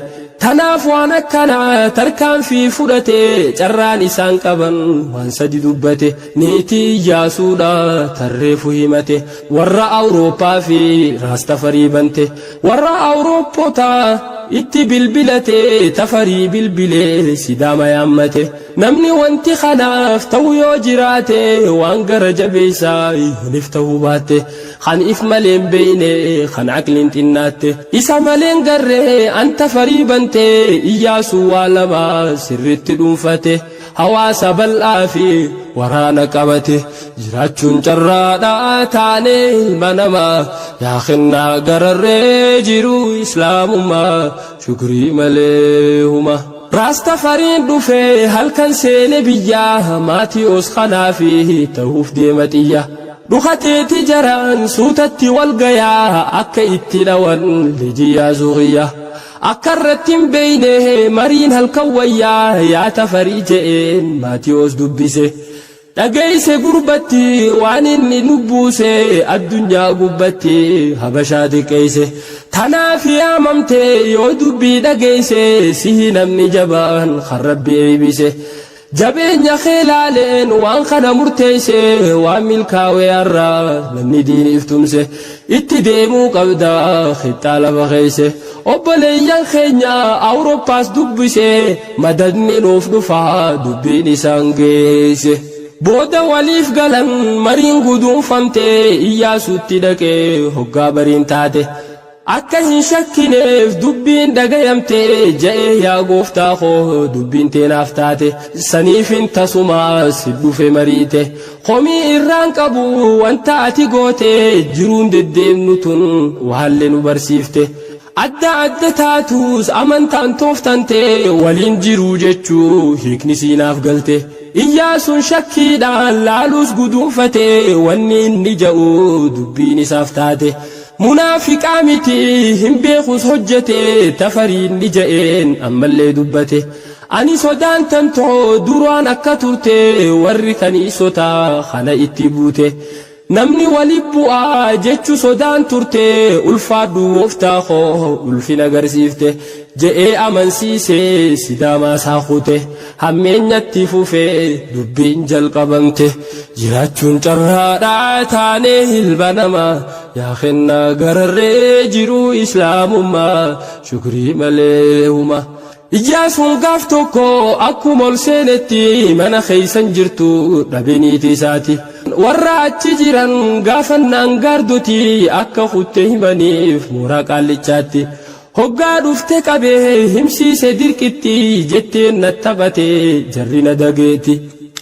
Tanaaf waan akkanaa tarkaanfii fudhate carraan isaan qaban waan sadi dubbate. Niitii Iyyaasuudha tarreefu himate. Warra Awurooppaa fi Raastafarii bante. Warra Awurooppotaa itti bilbilate Tafarii bilbilee Sidaama yaammate. Namni wanti kanaaf ta'u yoo jiraate waan gara jabeessaa yoonif ta'uu baatte kan if malee hin beeyne kan aqliin xinnaatte isa malee hin garre an Tafarii bante Iyyaasuu waa lama sirritti dhuunfate. Hawaasa bal'aa fi waraana qabate jiraachuun carraadha taanee ilma namaa yaa kennaa gararree jiruu islaamummaa shukrii malee huma. Raastafariin dhufe halkan seene biyya Maatiyoos kanaafi ta'uuf deema xiyya. Dhukateeti jaraan suutatti wal gayaa akka itti dhawan liji Iyyaasuu kiyya. Akka irratti hin beeyne mariin halkan wayyaa yaa Tafarii je'een Maatiyoos dubbise. Dhageeyse gurbatti waan inni lubbuuse addunyaa gubbatti habashaa xiqqeeyse. Tanaaf yaamamte yoo dubbii dhageeyse sihi namni jabaan kan Rabbi eeybise. Jabeenya kee laaleen waan kana murteeyse waan milkaawe har'a namni diiniif tumse itti deemuu qabda qixxaa lafa keeyse obboleeyyan keenya Awurooppaas dubbise madadni nuuf dhufa dubbiin isaan geeyse. Booda waliif galan mariin guduunfamte Iyyaasuutti dhaqee hoggaa bariin taate. Akka hin shakkineef dubbiin dhagayamte ja'e yaa gooftaa koo dubbiin tee naaf taate saniifin tasumaa si dhufe mariite komii irraan qabu wanta ati goote jiruun deddeemnu tun waallee nu barsiifte adda adda taatus amantaan tooftante waliin jiruu jechuu hiikni sii naaf galte Iyyaasuun shakkiidhaan laaluus guduunfate wanni inni ja'u dubbiin isaaf taate Munaafiqaa miti hin beekus hojjete Tafariin ni ja'een ammallee dubbate Ani sodaan tantoo duraan akka turte warri kaniisota kana itti buute Namni wali bu'aa jechu sodaan turte ulfaadhu gooftaa koo ulfina garsiifte je'ee amansiise sidaamaa isaa kute Hammeenyatti fufee dubbiin jalqabamte Jiraachuun carraadha taanee ilma namaa Yaa kennaa gararree jiruu islaamummaa Shukrii malee huma Iyyaasuun gaaf tokko akkuma ol seenetti mana keessan jirtu dhabe niitii isaati. Warra achi jiran gaafannaan gaardoti akka kutte himaniif mooraa qaallichaatti. Hoggaa dhufte qabee himsiise dirqitti jetteen na taphate jarri na dageeti.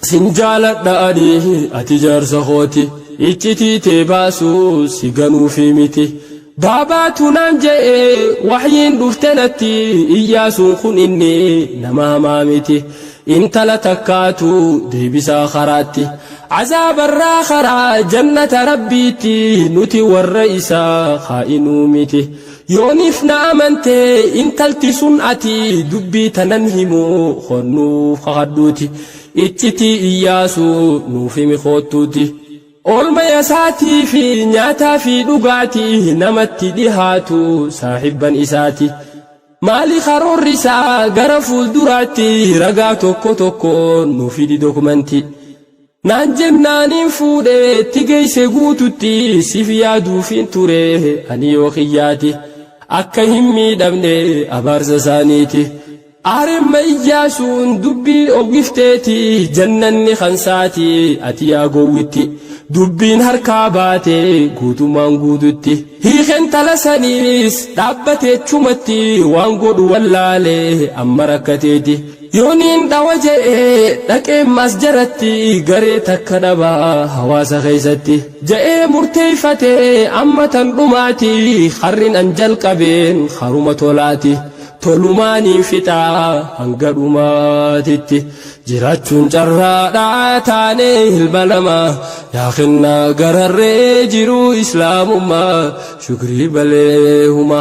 Sin jaaladha ani ati jaarsa kooti iccitii tee baasuu si ganuufi miti. Baabaatu naan je'e waxyiin dhufte natti, Iyyaasuun kun inni nama hamaa miti. Intala takkaatu deebisaa karaatti. Azaabarraa karaa jannata Rabbiitti, nuti warra isaa kaa'inuu miti. Yooniif na amante intalti sun, ati dubbii tanan himu honnuuf kakadhuuti. Iccitii Iyyaasuu nuuf himi koottuuti. Oolmaya isaatii fi nyaataa fi dhugaatii namatti dhihaatu saahibban isaati. Maali karoorri isaa gara fuulduraatti? Ragaa tokko tokko nu fidi, dokumentii. Naan jennaaniin fuudhee itti geesse guututti, siif yaaduufin ture ani yoo kiyyaati. Akka hin miidhamne abaarsa isaaniiti. Aaremma Iyyaasuun dubbii oggifteeti, jannanni kansaati, ati yaa gowwitti. Dubbiin harkaa baate guutumaan guututti. Hiiken tala saniis dhaabbateechumatti, waan godhu wallaalee amma rakkateeti. Yooniin dhawa je'ee dhaqeen mas jaratti, garee takka dhabaa hawaasa keessatti. Je'ee murteeffatee amma tan dhumaati, harrin an jalqabeen haruma tolaati. Tolumaaniin fixaa hanga dhumaatitti. Jiraachuun carraadhaa taanee ilma namaa, yaa kennaa gararree jiruu islaamummaa, shukrii malee huma.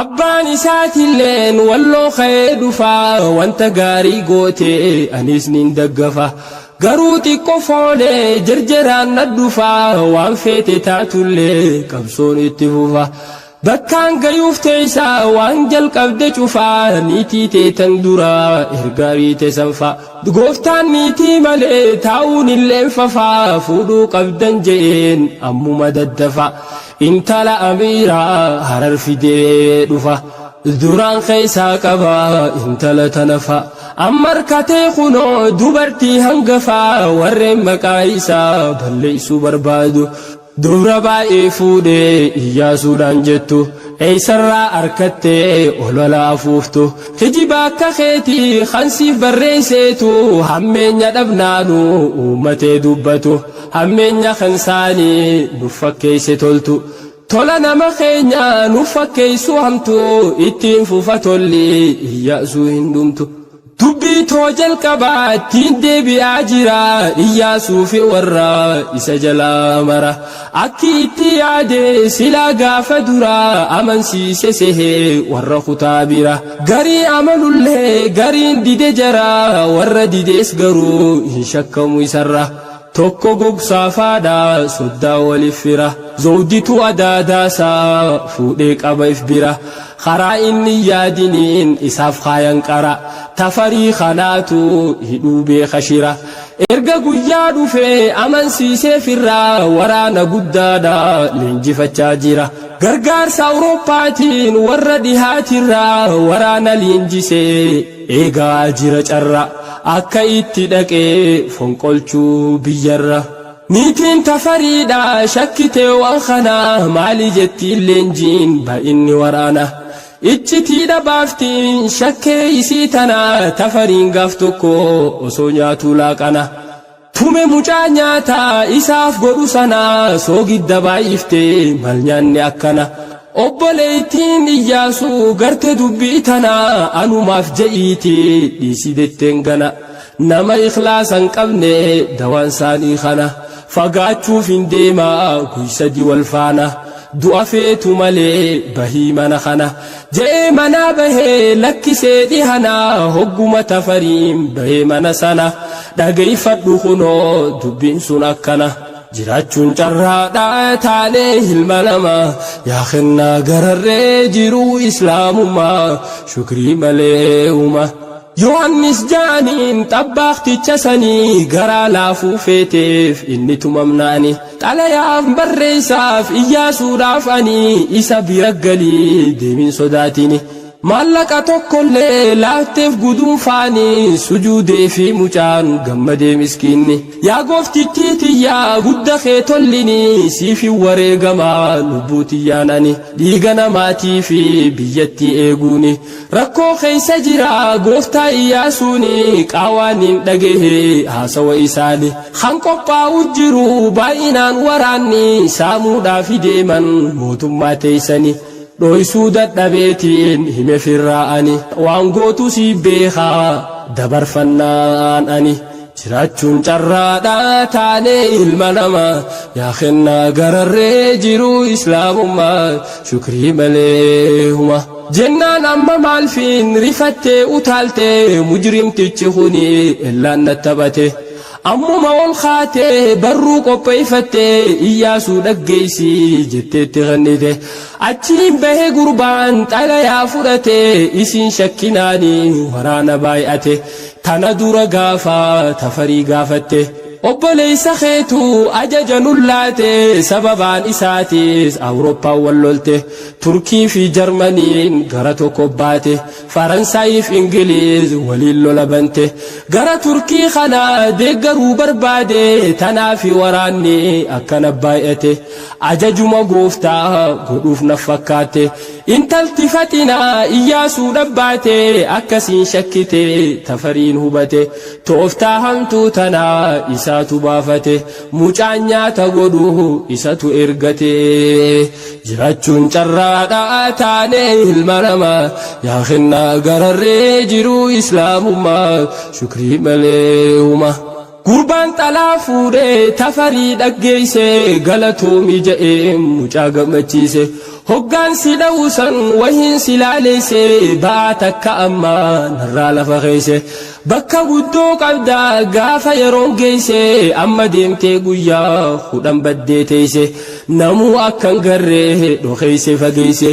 Abbaan isaatilleen walloo ka'ee dhufaa, wanta gaarii goote anis nin daggafa. Garuu xiqqoo foolee jarjaraan na dhufaa, waan feete taatullee qabsoon itti fufa. Bakkaan gayuuf teessaa waan jalqabde cufaa, niitii teetan duraa ergaa riite sanfa. Gooftaan niitii malee taa'uun illeen fafaa, fuudhuu qabdan je'een ammuma daddafa. Intala amiiraa Harar fidee dhufa. Duraan keessaa qaba intala tanafa. Amma harkatee kunoo dubartii hangafaa, warreen maqaa isaa balleessuu barbaadu. Dubra baay'ee fuudhee Iyyaasuudhaan jettu, eessarraa harkattee olola afuuftu? Kijiba akka keetii kan siif barreesseetu, hammeenya dhabnaanu uummatee dubbatu, hammeenya kan saanii nuuf fakkeesse toltu. Tola nama keenya nuuf fakkeessu hamtu, ittiin fufa tolli Iyyaasuu hin dhumtu. Dubbii too jalqabaa ittiin deebi'aa jira, Iyyaasuu fi warra isa jalaa mara. Akki itti yaade silaa gaafa duraa, amansiise sehee warra kutaa bira. Garii amanullee gariin dide jara, warra didees garuu hin shakkamu isarra. Tokko gogsaafaadha soddaa waliif fira. Zawditu adaadaasaa fuudhee qaba if bira. Karaa inni yaadiniin isaaf kaayan qara. Tafarii kanaatu hidhuu beeka shira. Erga guyyaa dhufee amansiisee firraa, waraana guddaadha leenjifachaa jira. Gargaarsa Awurooppaatiin warra dhihaatirraa waraana leenjisee eegaa jira carra. Akka itti dhaqee fonqolchuu biyyarra. Niitiin Tafariidha shakkitee waan kana, maali jettiin leenjiin baay'inni waraana. Iccitiidha baaftiin shakkee isii tana, Tafariin gaaf tokko osoo nyaatu laaqana. Tume mucaa nyaataa isaaf godhu sana, soogidda baay'iftee mal nyaanni akkana. Obboleettiin Iyyaasuu garte dubbii tana, anumaaf je'iiti dhiisi detteen gana. Nama ikhlaasa hin qabne dawaan isaanii kana. Fagaachuuf hin deemaa guysadi wal faana. Du'a feetu malee bahii mana kana. Je'ee manaa bahee lakkisee dhihana, hogguma Tafariin bahee mana sana. Dhageeffadhu kunoo dubbiin sun akkana. Jiraachuun carraadhaa taanee ilma namaa, yaa kennaa gararree jiruu islaamummaa, shukrii malee huma. Yohannis jaaniin xabbaaqticha sanii, garaa laafuu feeteef inni tumamnaani. Xalayaaf barreessaaf Iyyaasuudhaaf ani, isa bira galii deemin sodaatini. Maallaqa tokkollee laatteef guduunfaani sujuudee fi mucaan gammadee miskiinni. Yaa gooftittii tiyyaa gudda kee tollini siif hin wareegamaa lubbuu tiyyaan ani dhiiga namaatii fi biyyattii eeguuni. Rakkoo keessa jira gooftaa Iyyaasuuni qaawaan hin dhagahe haasawa isaani. Kan qophaa'u jiru baay'inaan waraanni saamuudhaaf deeman mootummaa teessani. Dhoysuu dadhabeetiin hime firraa ani waan gootu si beekaa dabarfannaan ani. Jiraachuun carraadhaa taanee ilma namaa yaa kennaa gararree jiruu islaamummaa shukrii malee huma. Jennaan amma maalfiin rifattee utaaltee mujrimtichi kuni ellaan na taphate. Ammuma ol kaatee barruu qopheeffattee Iyyaasuu dhaggeessi jetteetti kennite. Achiin bahe gurbaan xalayaa fudhate isiin shakkinaani waraana baay'ate. Tana dura gaafa Tafarii gaafatte. Obboleessa keetu ajaja nullaate sababaan isaatis Awurooppaan wal lolte. Turkii fi Jarmaniin gara tokko baate. Faransaayif Ingiliz waliin lola bante. Gara Turkii kana deeggaruu barbaade tanaafi waraanni akkana baay'ate. Ajajuma gooftaa godhuuf na fakkaate. Intalti Faxinaa Iyyaasuu dhabbaate akkasiin shakkite Tafariin hubate. Tooftaa hamtuu tanaa isaatu baafate. Mucaan nyaata godhu isatu ergate. Jiraachuun carraadhaa taane ilma namaa yaa kennaa gararree jiruu islaamummaa shukrii malee huma. Gurbaan xalaa fuudhee Tafarii dhaggeesse galatoomi je'ee mucaa gammachiise. Hoggaan si dha'uusan wahiin si laaleesse ba'aa takka ammaa narraa lafa keesse. Bakka guddoo qabdaa gaafa yeroon geesse amma deemtee guyyaa 10 baddee teesse. Namuu akkan garree dhokeesse fageesse.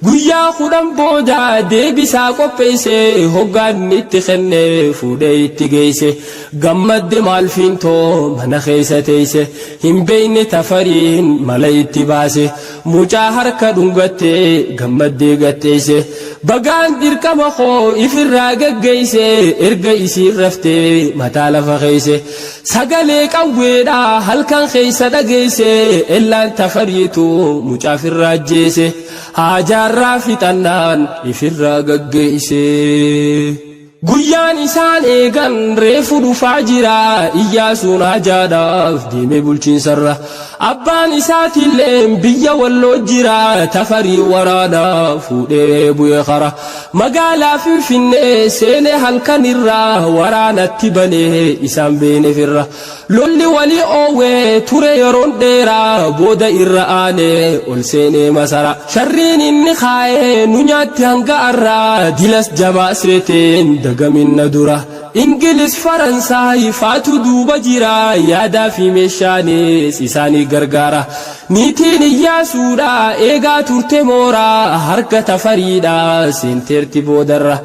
Guyyaa 10 booda deebisaa qopheesse hoggaan itti kenne fuudhee itti geesse. Gammadde maal fiintoo mana keessa teesse hin beekne Tafariin mala itti baase mucaa harka dhungatte gammaddee gatteesse bagaan dirqama koo ifirraa gaggeesse erga isiin raftee mataa lafa keesse sagalee qawweedhaa halkan keessa dhageesse ellaan Tafariitu mucaa firraa ajjeese haajaarraa fixannaan ifirraa gaggeesse. Guyyaan isaan eegan reefu dhufaa jira Iyyaasuun hajaadhaaf deemee bulchiinsarra. Abbaan isaatillee biyya walloo jira Tafarii waraana fuudhee bu'e kara. Magaalaa Finfinnee seenee halkanirra waraanatti banee isaan beenefirra. Lolli walii oowwee ture yeroon dheeraa booda irra aanee ol seenee masara. Sharriin inni kaa'ee nu nyaatti hanga arraa dilas jabaa seeteen dagaminna dura. Ingilis Faransaay faatu duuba jira yaadaa fi meeshaanis isaanii gargaara. Niitiin Iyyaasuudha eegaa turte mooraa harka Tafariidha seenteerti boodarra.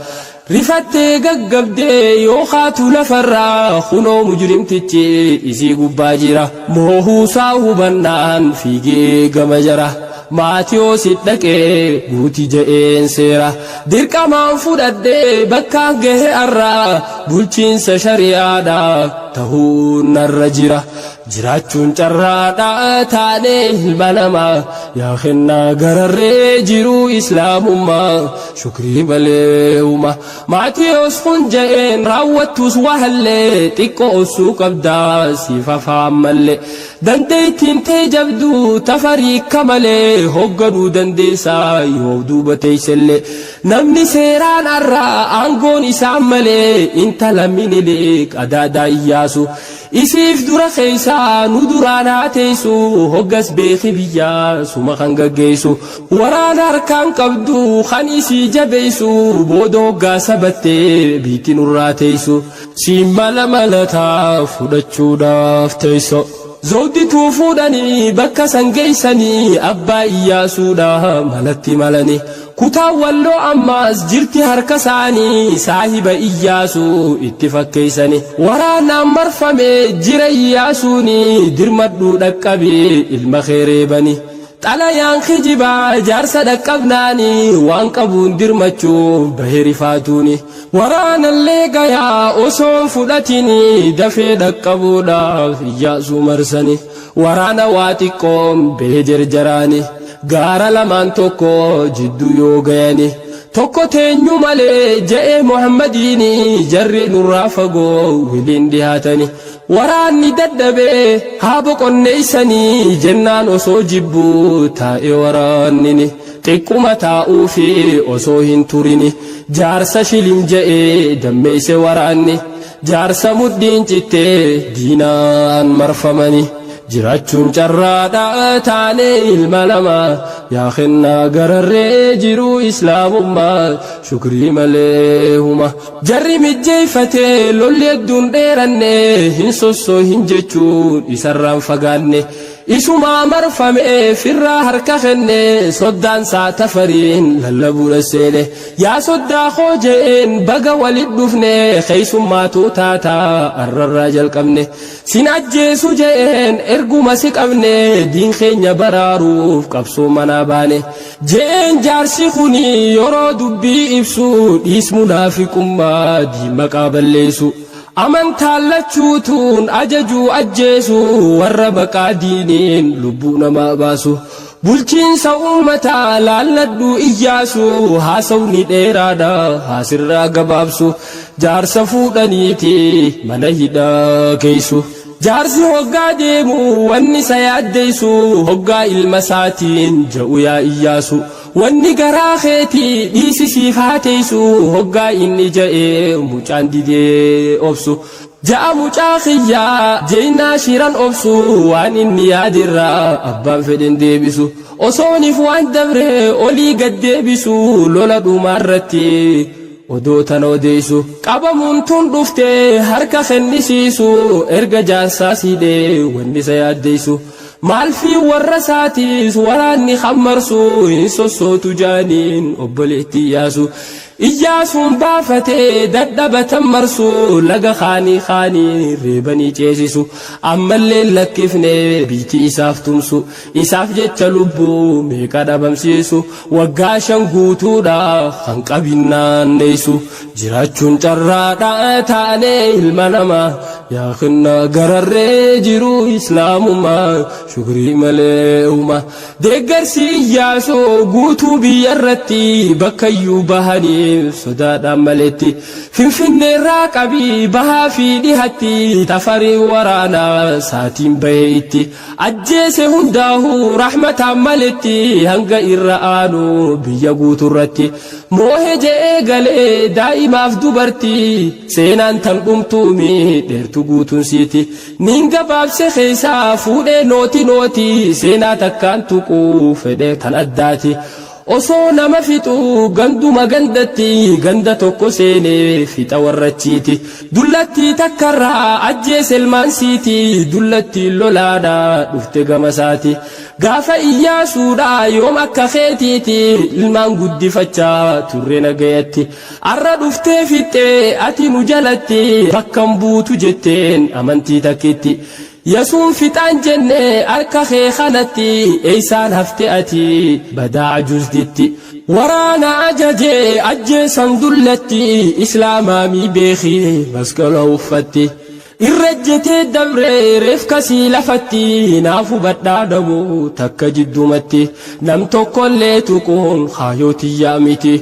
Rifattee gaggabdee yoo kaatu lafarraa kunoo mujrimtichi isii gubbaa jira. Moohuusaa hubannaan fiigee gama jara. Maatiyoosit dhaqee guuti je'een seera. Dirqamaan fudhadhee bakkaan gahe arraa bulchiinsa shari'aadha ta'uun narra jira. Jiraachuun carraadha taanee ilma namaa yaa kennaa gararree jiruu islaamummaa shukrii malee huma. Maatiyoos kun je'een raawwattus wahallee xiqqoo obsuu qabdaa siif afaan mallee. Dandeettiin tee jabduu Tafarii akka malee hoogganuu dandeessaa yoo duuba teessellee. Namni seeraan arraa aangoon isaan malee intala Minilik adaadaa Iyyaasu. Isiif dura keessa nu duraan haa teessu hoggas beeki biyyaa suma kan gaggeessu. Waraana harkaan qabdu kan isii jabeessu booda hoggaa sabattee biitti nurraa teessu. Siin mala malataa fudhachuudhaaf teesso. Zawdituu fuudhanii bakka san geessanii abbaa Iyyaasuudha malatti malanii. Kutaan Walloo ammaas jirti harka isaanii saahiba Iyyaasuu itti fakkeessani. Waraanaan marfame jira Iyyaasuuni dirmadhuu dhaqqabi ilma kee reebani. Xalayaan kijibaa jaarsa dhaqqabnaani waan qabuun dirmachuuf bahee rifaatuuni. Waraanallee gayaa osoon fudhatini dafee dhaqqabuudhaaf Iyyaasuu marsani. Waraana waa xiqqoon bahee jerjeraani. Gaara lamaan tokko jidduu yoo gayani. Tokko teenyu malee je'ee Muhammadiini jarri nurraa fagoo wiliin dhihaatani. Waraanni dadhabee haa boqonneeysanii jennaan osoo jibbuu taa'e waraannini. Xiqquma taa'uufi osoo hin turini jaarsa shilim je'ee dammeeyse waraanni. Jaarsa mudhiin cittee diinaan marfamani. Jiraachuun carraadha taanee ilma namaa yaa kennaa gararree jiruu islaamummaa shukrii malee huma. Jarri mijjeeyfatee lolli hedduun dheeranne hin sossoo hin jechuun isarraan fagaanne. Isumaa marfame firraa harka kenne soddaan isaa Tafariin lallabuudha seene. Yaa soddaa koo je'een baga walit dhufne keessummaatu taataa arrarraa jalqabne. Sin ajjeesu je'een erguma si qabne diin keenya baraaruuf qabsoo manaa baane. Je'een jaarsi kuni yeroo dubbii ibsu dhiis munaafiqummaa diin maqaa balleessu. Amantaan lachuutuun ajajuu ajjeesu warra maqaa diiniin lubbuu namaa baasu. Bulchiinsa uummataa laalladhu Iyyaasu haasawni dheeraadha haasirraa gabaabsu. Jaarsa fuudhaniiti mana hidhaa keeysu. Jaarsi hoggaa deemu wanni isa yaaddeessu hoggaa ilma isaatiin je'u yaa Iyyaasu. Wanni garaa keetii dhiisisiif haa teessu hoggaa inni je'ee mucaan didee obsu. Ja'a mucaa kiyyaa jeynaa shiran obsu waan inni yaadirraa abbaan fedhen deebisu. Osooniif waan dabre olii gad deebisu lola dhumaarratti odoo tana odeessu. Qabamuun tun dhufte harka kennisiisu erga jaarsaa siidhee wanni isa yaaddeessu. Maalfii warra isaatiis waraanni hammarsu hin sossootu jaaniin obboleetti Iyyaasu. Iyyaasuun baafatee dadhabatan marsu laga kaanii kaanii reebanii ceesisu. Ammallee lakkifne biitti isaaf tumsu. Isaaf jecha lubbuu meeqa dhabamsiisu. Waggaa 5 guutuudha kan qabinnaanneessu. Jiraachuun carraadha taanee ilma namaa yaa kennaa gararree jiruu islaamummaa shukrii malee huma. Deeggarsi Iyyaasuu guutuu biyya irratti bakkayyuu bahaniif sodaadhaan maletti. Finfinneerraa qabii bahaa fi dhihatti Tafarii waraanaa saatiin bahee itti. Ajjeese hundaa'uu rahmataan maletti hanga irra aanu biyya guuturratti. Moohe je'ee galee daa'imaaf dubartii seenaan tan dhumtuumi dheertu guutuun siiti. Niin gabaabse keessaa fuudhee nooti nooti seenaa takkaan tuquu fedhee tan addaati. Osoo nama fixu ganduma gandatti ganda tokko seenee fixa warrachiiti. Dullattii takkarraa ajjeese ilmaan siiti dullattiin lolaadha dhufte gama isaati. Gaafa Iyyaasuudha yoom akka keetiiti ilmaan guddifachaa turre nagayatti. Arra dhuftee fixxee ati nu jalatti bakkan buutu jetteen amantii takkitti. Yasuun fixaan jenne harka kee kanatti eeysaan hafte ati badaa ajuuzditti. Waraana ajajee ajjeesan dullatti islaamaamii beekii masqala uffatti. Irra ejjetee dabre reefkasii lafatti naaf hubadhaa dhabu takka jiddumatti. Nam tokkollee tuquun kaayoo tiyyaa miti.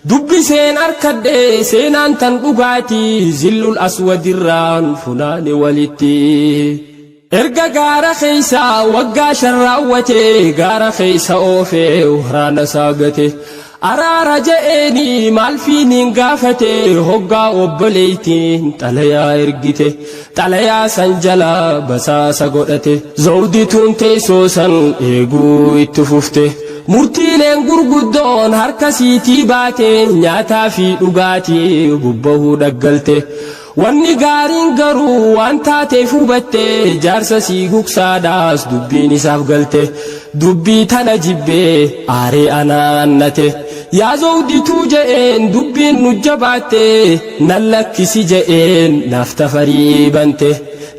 Dubbiseen arkadhe seenaan tan dhugaati zillul aswadirraan funaane walitti. Erga gaara keessa waggaa 5 raawwate gaara keessa oofee waraana isaa gate. Araara je'eeni maal fiiniin gaafate hoggaa obboleeytiin xalayaa ergite. Xalayaa san jala basaasa godhate. Zawdituun teessoo san eeguu itti fufte. Murtiileen gurguddoon harka siitii baate nyaataa fi dhugaatii bubbahuu dhaggalte. Wanni gaariin garuu waan taateef hubatte jaarsa sii gugsaadhaas dubbiin isaaf galte. Dubbii tana jibbee aaree anaannate. Yaa Zawdituu je'een dubbiin nu jabaatte nan lakkisi je'een naaf Tafarii bante.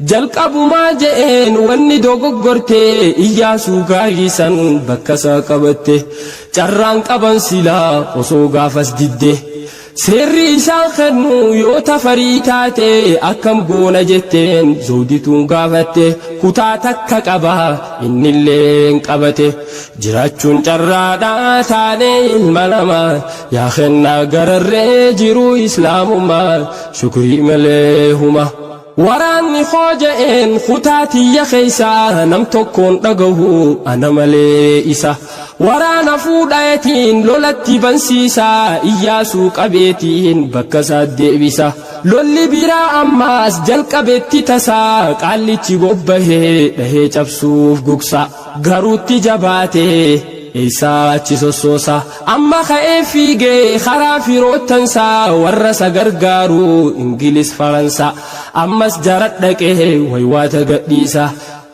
Jalqabumaa je'een wanni dogoggorte, Iyyaasuu gaarii san bakka isaa qabatte. Carraan qaban silaa osoo gaafas didde. Seerri isaan kennu yoo Tafarii taate, akkam goona jetteen Zawdituun gaafatte. Kutaa takka qaba, innilleen qabate. Jiraachuun carraadha taanee ilma namaa, yaa kennaa gararree jiruu islaamummaa, shukrii malee huma. Waraanni koo je'een kutaa tiyya keessaa nam tokkoon dhagahu ana malee isa. Waraana fuudhaetiin lolatti bansiisaa, Iyyaasuu qabeetiin bakka isaa deebisa. Lolli biraa ammaas jalqabetti tasaa, qaallichi bobbahee dhahee cabsuuf gugsa. Garuutti jabaatee eessaa achi sossoosa. Amma ka'ee fiigee karaa firoottansaa, warra isa gargaaru Ingilis, Faransa. Ammas jara dhaqee waywaata gadhiisa.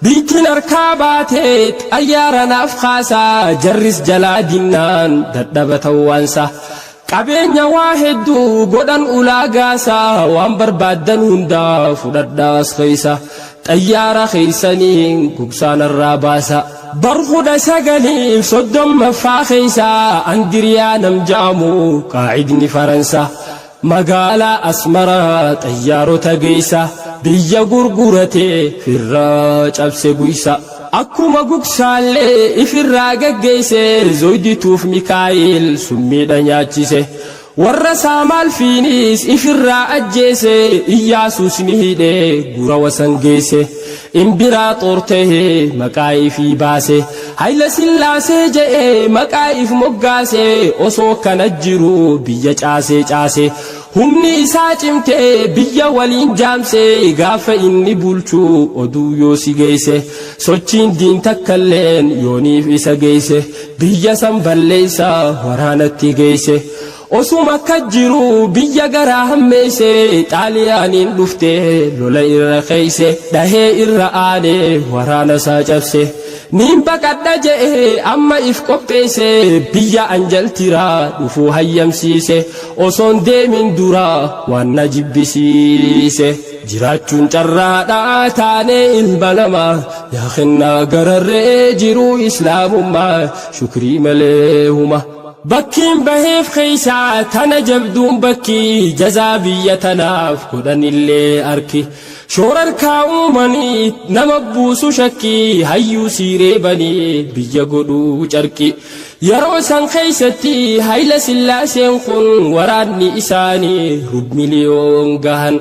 Biittiin harkaa baatee xayyaara naaf kaasaa, jarris jalaa dinnaan dadhaba ta'uwaansa. Qabeenya waa hedduu godhan ulaagaasaa, waan barbaaddan hundaa fudhadhaas keessa. Xayyaara keeysaniin gugsaanarraa baasa. Bar 1930ffaa keessa Andiriyaa nam ja'amu qaacidni Faransa. Magaalaa Asmaraa xayyaarota geessa, biyya gurguratee firraa cabse guysa. Akkuma gugsaallee ifirraa geggeesse, Zoydituuf Mikaa'el summiidha nyaachise. Warra Saamaalfiinis ifirraa ajjeese, Iyyaasuus ni hidhe gura wasan geesse. Imbiraaxoor ta'ee maqaa ifii baase. Hayila Sillaasee je'ee maqaa if moggaase, osoo kana jiru biyya caasee caase. Humni isaa cimtee biyya waliin jaamse, gaafa inni bulchu oduu yoo si geesse. Sochiin diin takkalleen yooniif isa geesse. Biyya san balleessa waraanatti geesse. Osuma akka jiru biyya garaa hammeesse, Xaaliyaaniin dhufte lola irra keeyse, dhahee irra aanee waraana isaa cabse. Niin baqadha je'ee amma if qopheesse, biyya Anjaltiraa dhufuu hayyamsiise, osoon deemin dura waan na jibbisiise. Jiraachuun carraadha taanee ilma namaa, yaa kennaa gararree jiruu islaamummaa, shukrii malee huma. Bakkiin baheef keeysaa tana jabduun bakki jazaa biyya tanaaf godhanillee arki. Shoorarkaa uumanii nama buusu shakkii, hayyuu siiree banii biyya godhuu carqi. Yeroo san keeysatti Hayila Sillaaseen kun waraanni isaanii rub miliyoon gahan.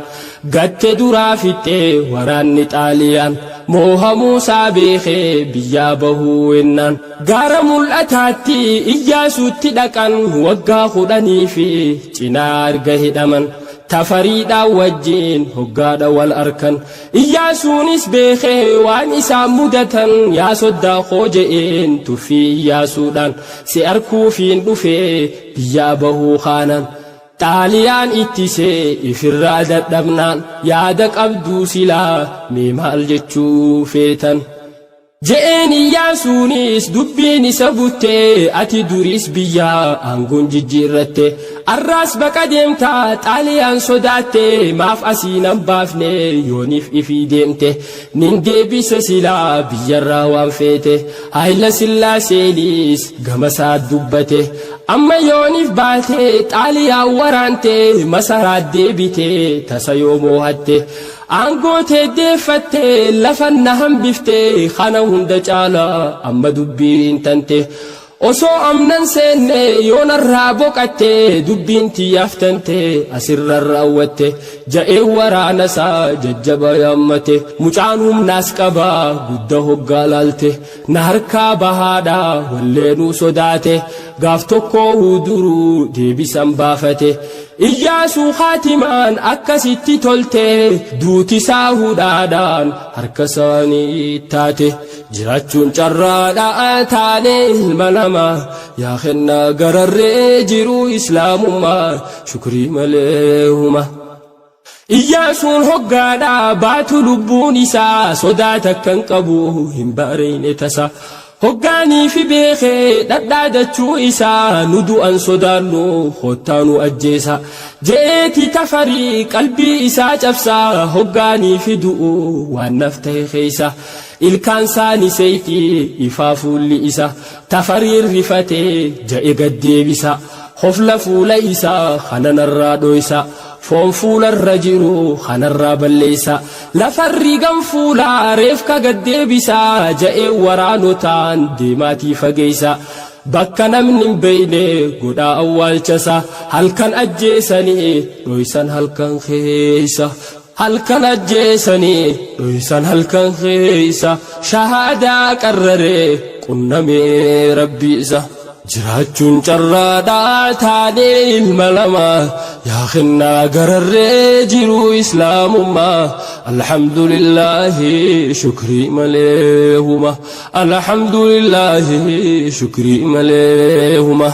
Gatte duraa fixxee waraanni Xaaliyaan, moohamuusaa beekee biyyaa bahuu ennaan. Gaara Mul'ataatti Iyyaasuutti dhaqan, waggaa 10 fi cinaa erga hidhaman. Tafariidhaan wajjin hoggaadha wal arkan. Iyyaasuunis beekee waan isaan mudatan, yaa soddaa koo je'een tuffii Iyyaasuudhaan, si arkuufiin dhufee biyyaa bahuu kaanan. Xaaliyaan ittisee ifirraa dadhabnaan, yaada qabduu silaa mee maal jechuu feetan? Je'een Iyyaasuunis dubbiin isa buttee, ati duris biyyaa aangoon jijjiirratte. Arraas baqa deemtaa Xaaliyaan sodaatte, maaf asii nan baafne yooniif ifii deemte? Nin deebise silaa biyyarraa waan feete. Hayila Sillaaseenis gama isaa dubbate. Amma yooniif baate Xaaliyaan waraante, masaraa deebite tasa yoo moohatte. Aangoo teeddeeffatte lafa na hambifte, kana hunda caalaa amma dubbiin tante. Osoo amnan seenne yoonarraa boqatte, dubbiin tiyyaaf tante asirra raawwatte ja'ee waraana isaa jajjaba yaammate. Mucaan humnaas qabaa gudda hoggaa laalte, na harkaa bahaadha walleenuu sodaate, gaaf tokko duruu deebisan baafate. Iyyaasuu haatimaan akkasitti tolte, duuti isaa hudhaadhaan harka isaanii taate. Jiraachuun carraadha taane ilma namaa, yaa kennaa gararree jiruu islaamummaa, shukrii malee huma. Iyyaasuun hoggaadha baatu lubbuun isaa, sodaa takkan qabu hin baareyne tasa. Hoggaanii fi beekee dhadhaadachuu isaa nu du'an sodaannu kottaa nu ajjeesa. Je'eeti Tafarii qalbii isaa cabsaa hoggaanii fi du'u waan naf ta'e keessa. Ilkaan saani seeyfii ifaa fuulli isa Tafariin rifatee ja'e gad deebisa. Hofla fuula isaa kana narraa dhoysa. Foon fuularra jiru kanarraa balleessa. Lafarri gan fuulaa reefka gad deebisa ja'ee waraanotaan deemaatii fageessa. Bakka namni hin beeyne godhaa awwaalchasa. Halkan ajjeesanii dhoysan halkan keessa. Halkan ajjeesanii dhoysan halkan keessa. Shahaadaa qarraree qunnamee rabbi isa. Jiraachuun carraadhaa taanee ilma namaa yaa kennaa gararree jiruu islaamummaa alhamdulillaahi shukrii malee huma alhamdulillaahi shukrii malee huma.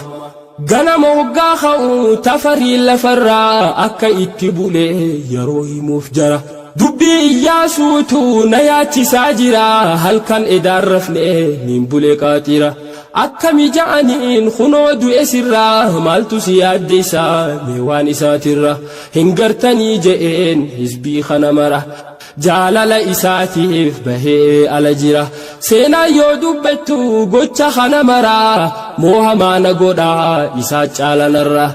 Ganama hoggaa ka'u Tafarii lafarraa akka itti bule yeroo himuuf jara. Dubbii Iyyaasuutu na yaachisaa jira halkan edaan rafne niin bule qaaxira. Akkami ja'aniin kunoo du'e sirraa maaltu si yaaddessa mee waan isaatirra hin gartanii je'een hizbii kana mara. Jaalala isaatiif bahee ala jira. Seenaan yoo dubbattu gocha kana mara moo hamaa na godha isaa caala narra.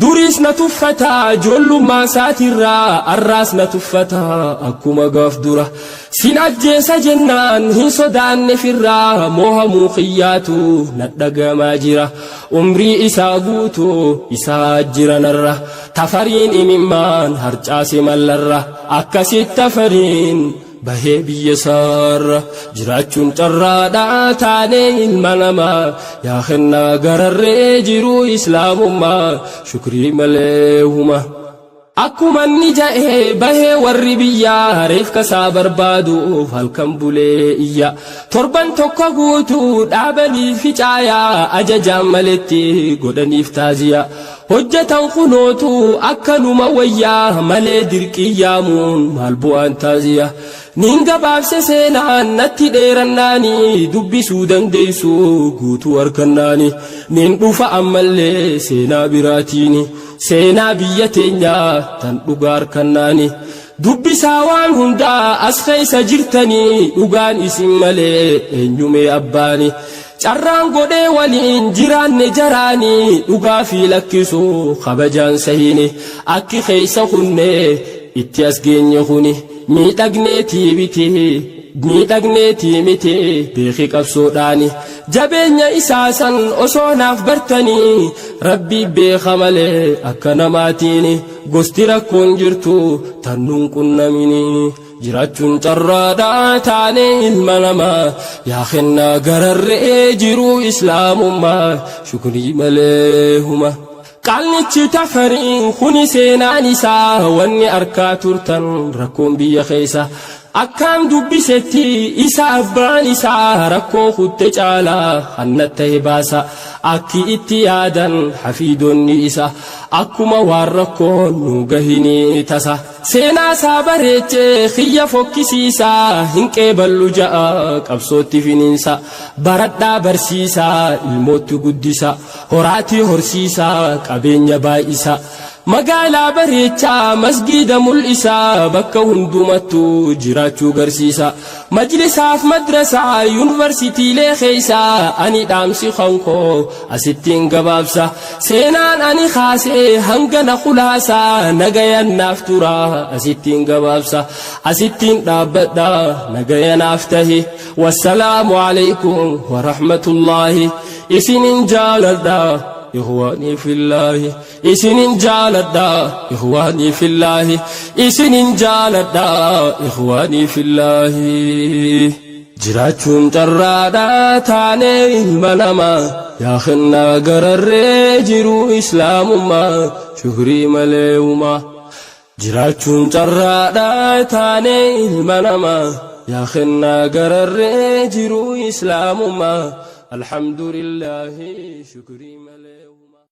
Duriis na tuffata ijoollummaa isaatirraa arraas na tuffata akkuma gaaf dura. Sin ajjeesa jennaan hin sodaanne firraa moohamuu kiyyaatu na dhagamaa jira. Umrii isaa guutuu isaa jira narra. Tafariin imimmaan harcaase mallarra. Akkasitti Tafariin bahee biyya isaarra. Jiraachuun carraadha taanee ilma namaa. Yaa kennaa gararree jiruu islaamummaa shukrii malee huma. Akkuma inni ja'e bahee warri biyyaa reefka isaa barbaaduuf halkan bulee iyya. Torban tokko guutuu dhaabanii ficaayaa ajajaan maletti godhaniif taaziya. Hojjatan kunootu akkanuma wayyaa malee dirqiin yaamuun maal bu'aan taaziya. Nin gabaabse seenaan natti dheerannaani dubbisuu dandeessu guutuu harkannaani. Nin dhufa ammallee seenaa biraatiini seenaa biyya teenyaa tan dhugaa harkannaani. Dubbisaa waan hundaa as keessa jirtanii dhugaan isin malee eenyumee abbaani. Carraan godhee waliin jiraanne jaraani dhugaa fi lakkisu kabajaan sahiini akki keessa kunne itti as geenye kuni miidhagneetii miti miidhagneetii miti beeki qabsoodhaani jabeenya isaa san osoo naaf bartanii rabbii beeka malee akka namaatiini gosti rakkoon jirtu tan nuun qunnamini. Jiraachuun carraadha taanee ilma namaa yaa kennaa gararree jiruu islaamummaa shukrii malee huma. Qaalnichi Tafariin kuni seenaan isaa wanni arkaa turtan rakkoon biyya keessa akkaan dubbisetti isa abbaan isaa rakkoo kutte caalaa hanna ta'e baasa akki itti yaadan hafiidonni isa akkuma waan rakkoon nu gahinii tasa. Seenaa isaa bareechee kiyya fokkisiisaa hin qeeballu ja'a qabsootti finiinsa baradhaa barsiisaa ilmootti guddisa horaatii horsiisaa qabeenya baay'isa magaalaa bareechaa masgiida mul'isaa bakka hundumattuu jiraachuu garsiisa majlisaaf madrasaa yuunivarsiitiilee keessaa ani dhaamsi kankoo asittiin gabaabsa seenaan ani kaasee hanga na khulaasaa nagayan naaf tura asittiin gabaabsa asittiin dhaabbadha nagaya naaf tahi wassalaamu alaykum warahmatullaahi isinin jaaladha ikhwaanii fillaahi isinin jaaladha ikhwaanii fillaahi isinin jaaladha ikhwaanii fillaahi. Jiraachuun carraadha taanee ilma namaa yaa kennaa gararree jiruu islaamummaa shukrii malee humaa. Jiraachuun carraadha taanee ilma namaa yaa kennaa gararree jiruu islaamummaa alhamdulillaahi shukrii malee humaa.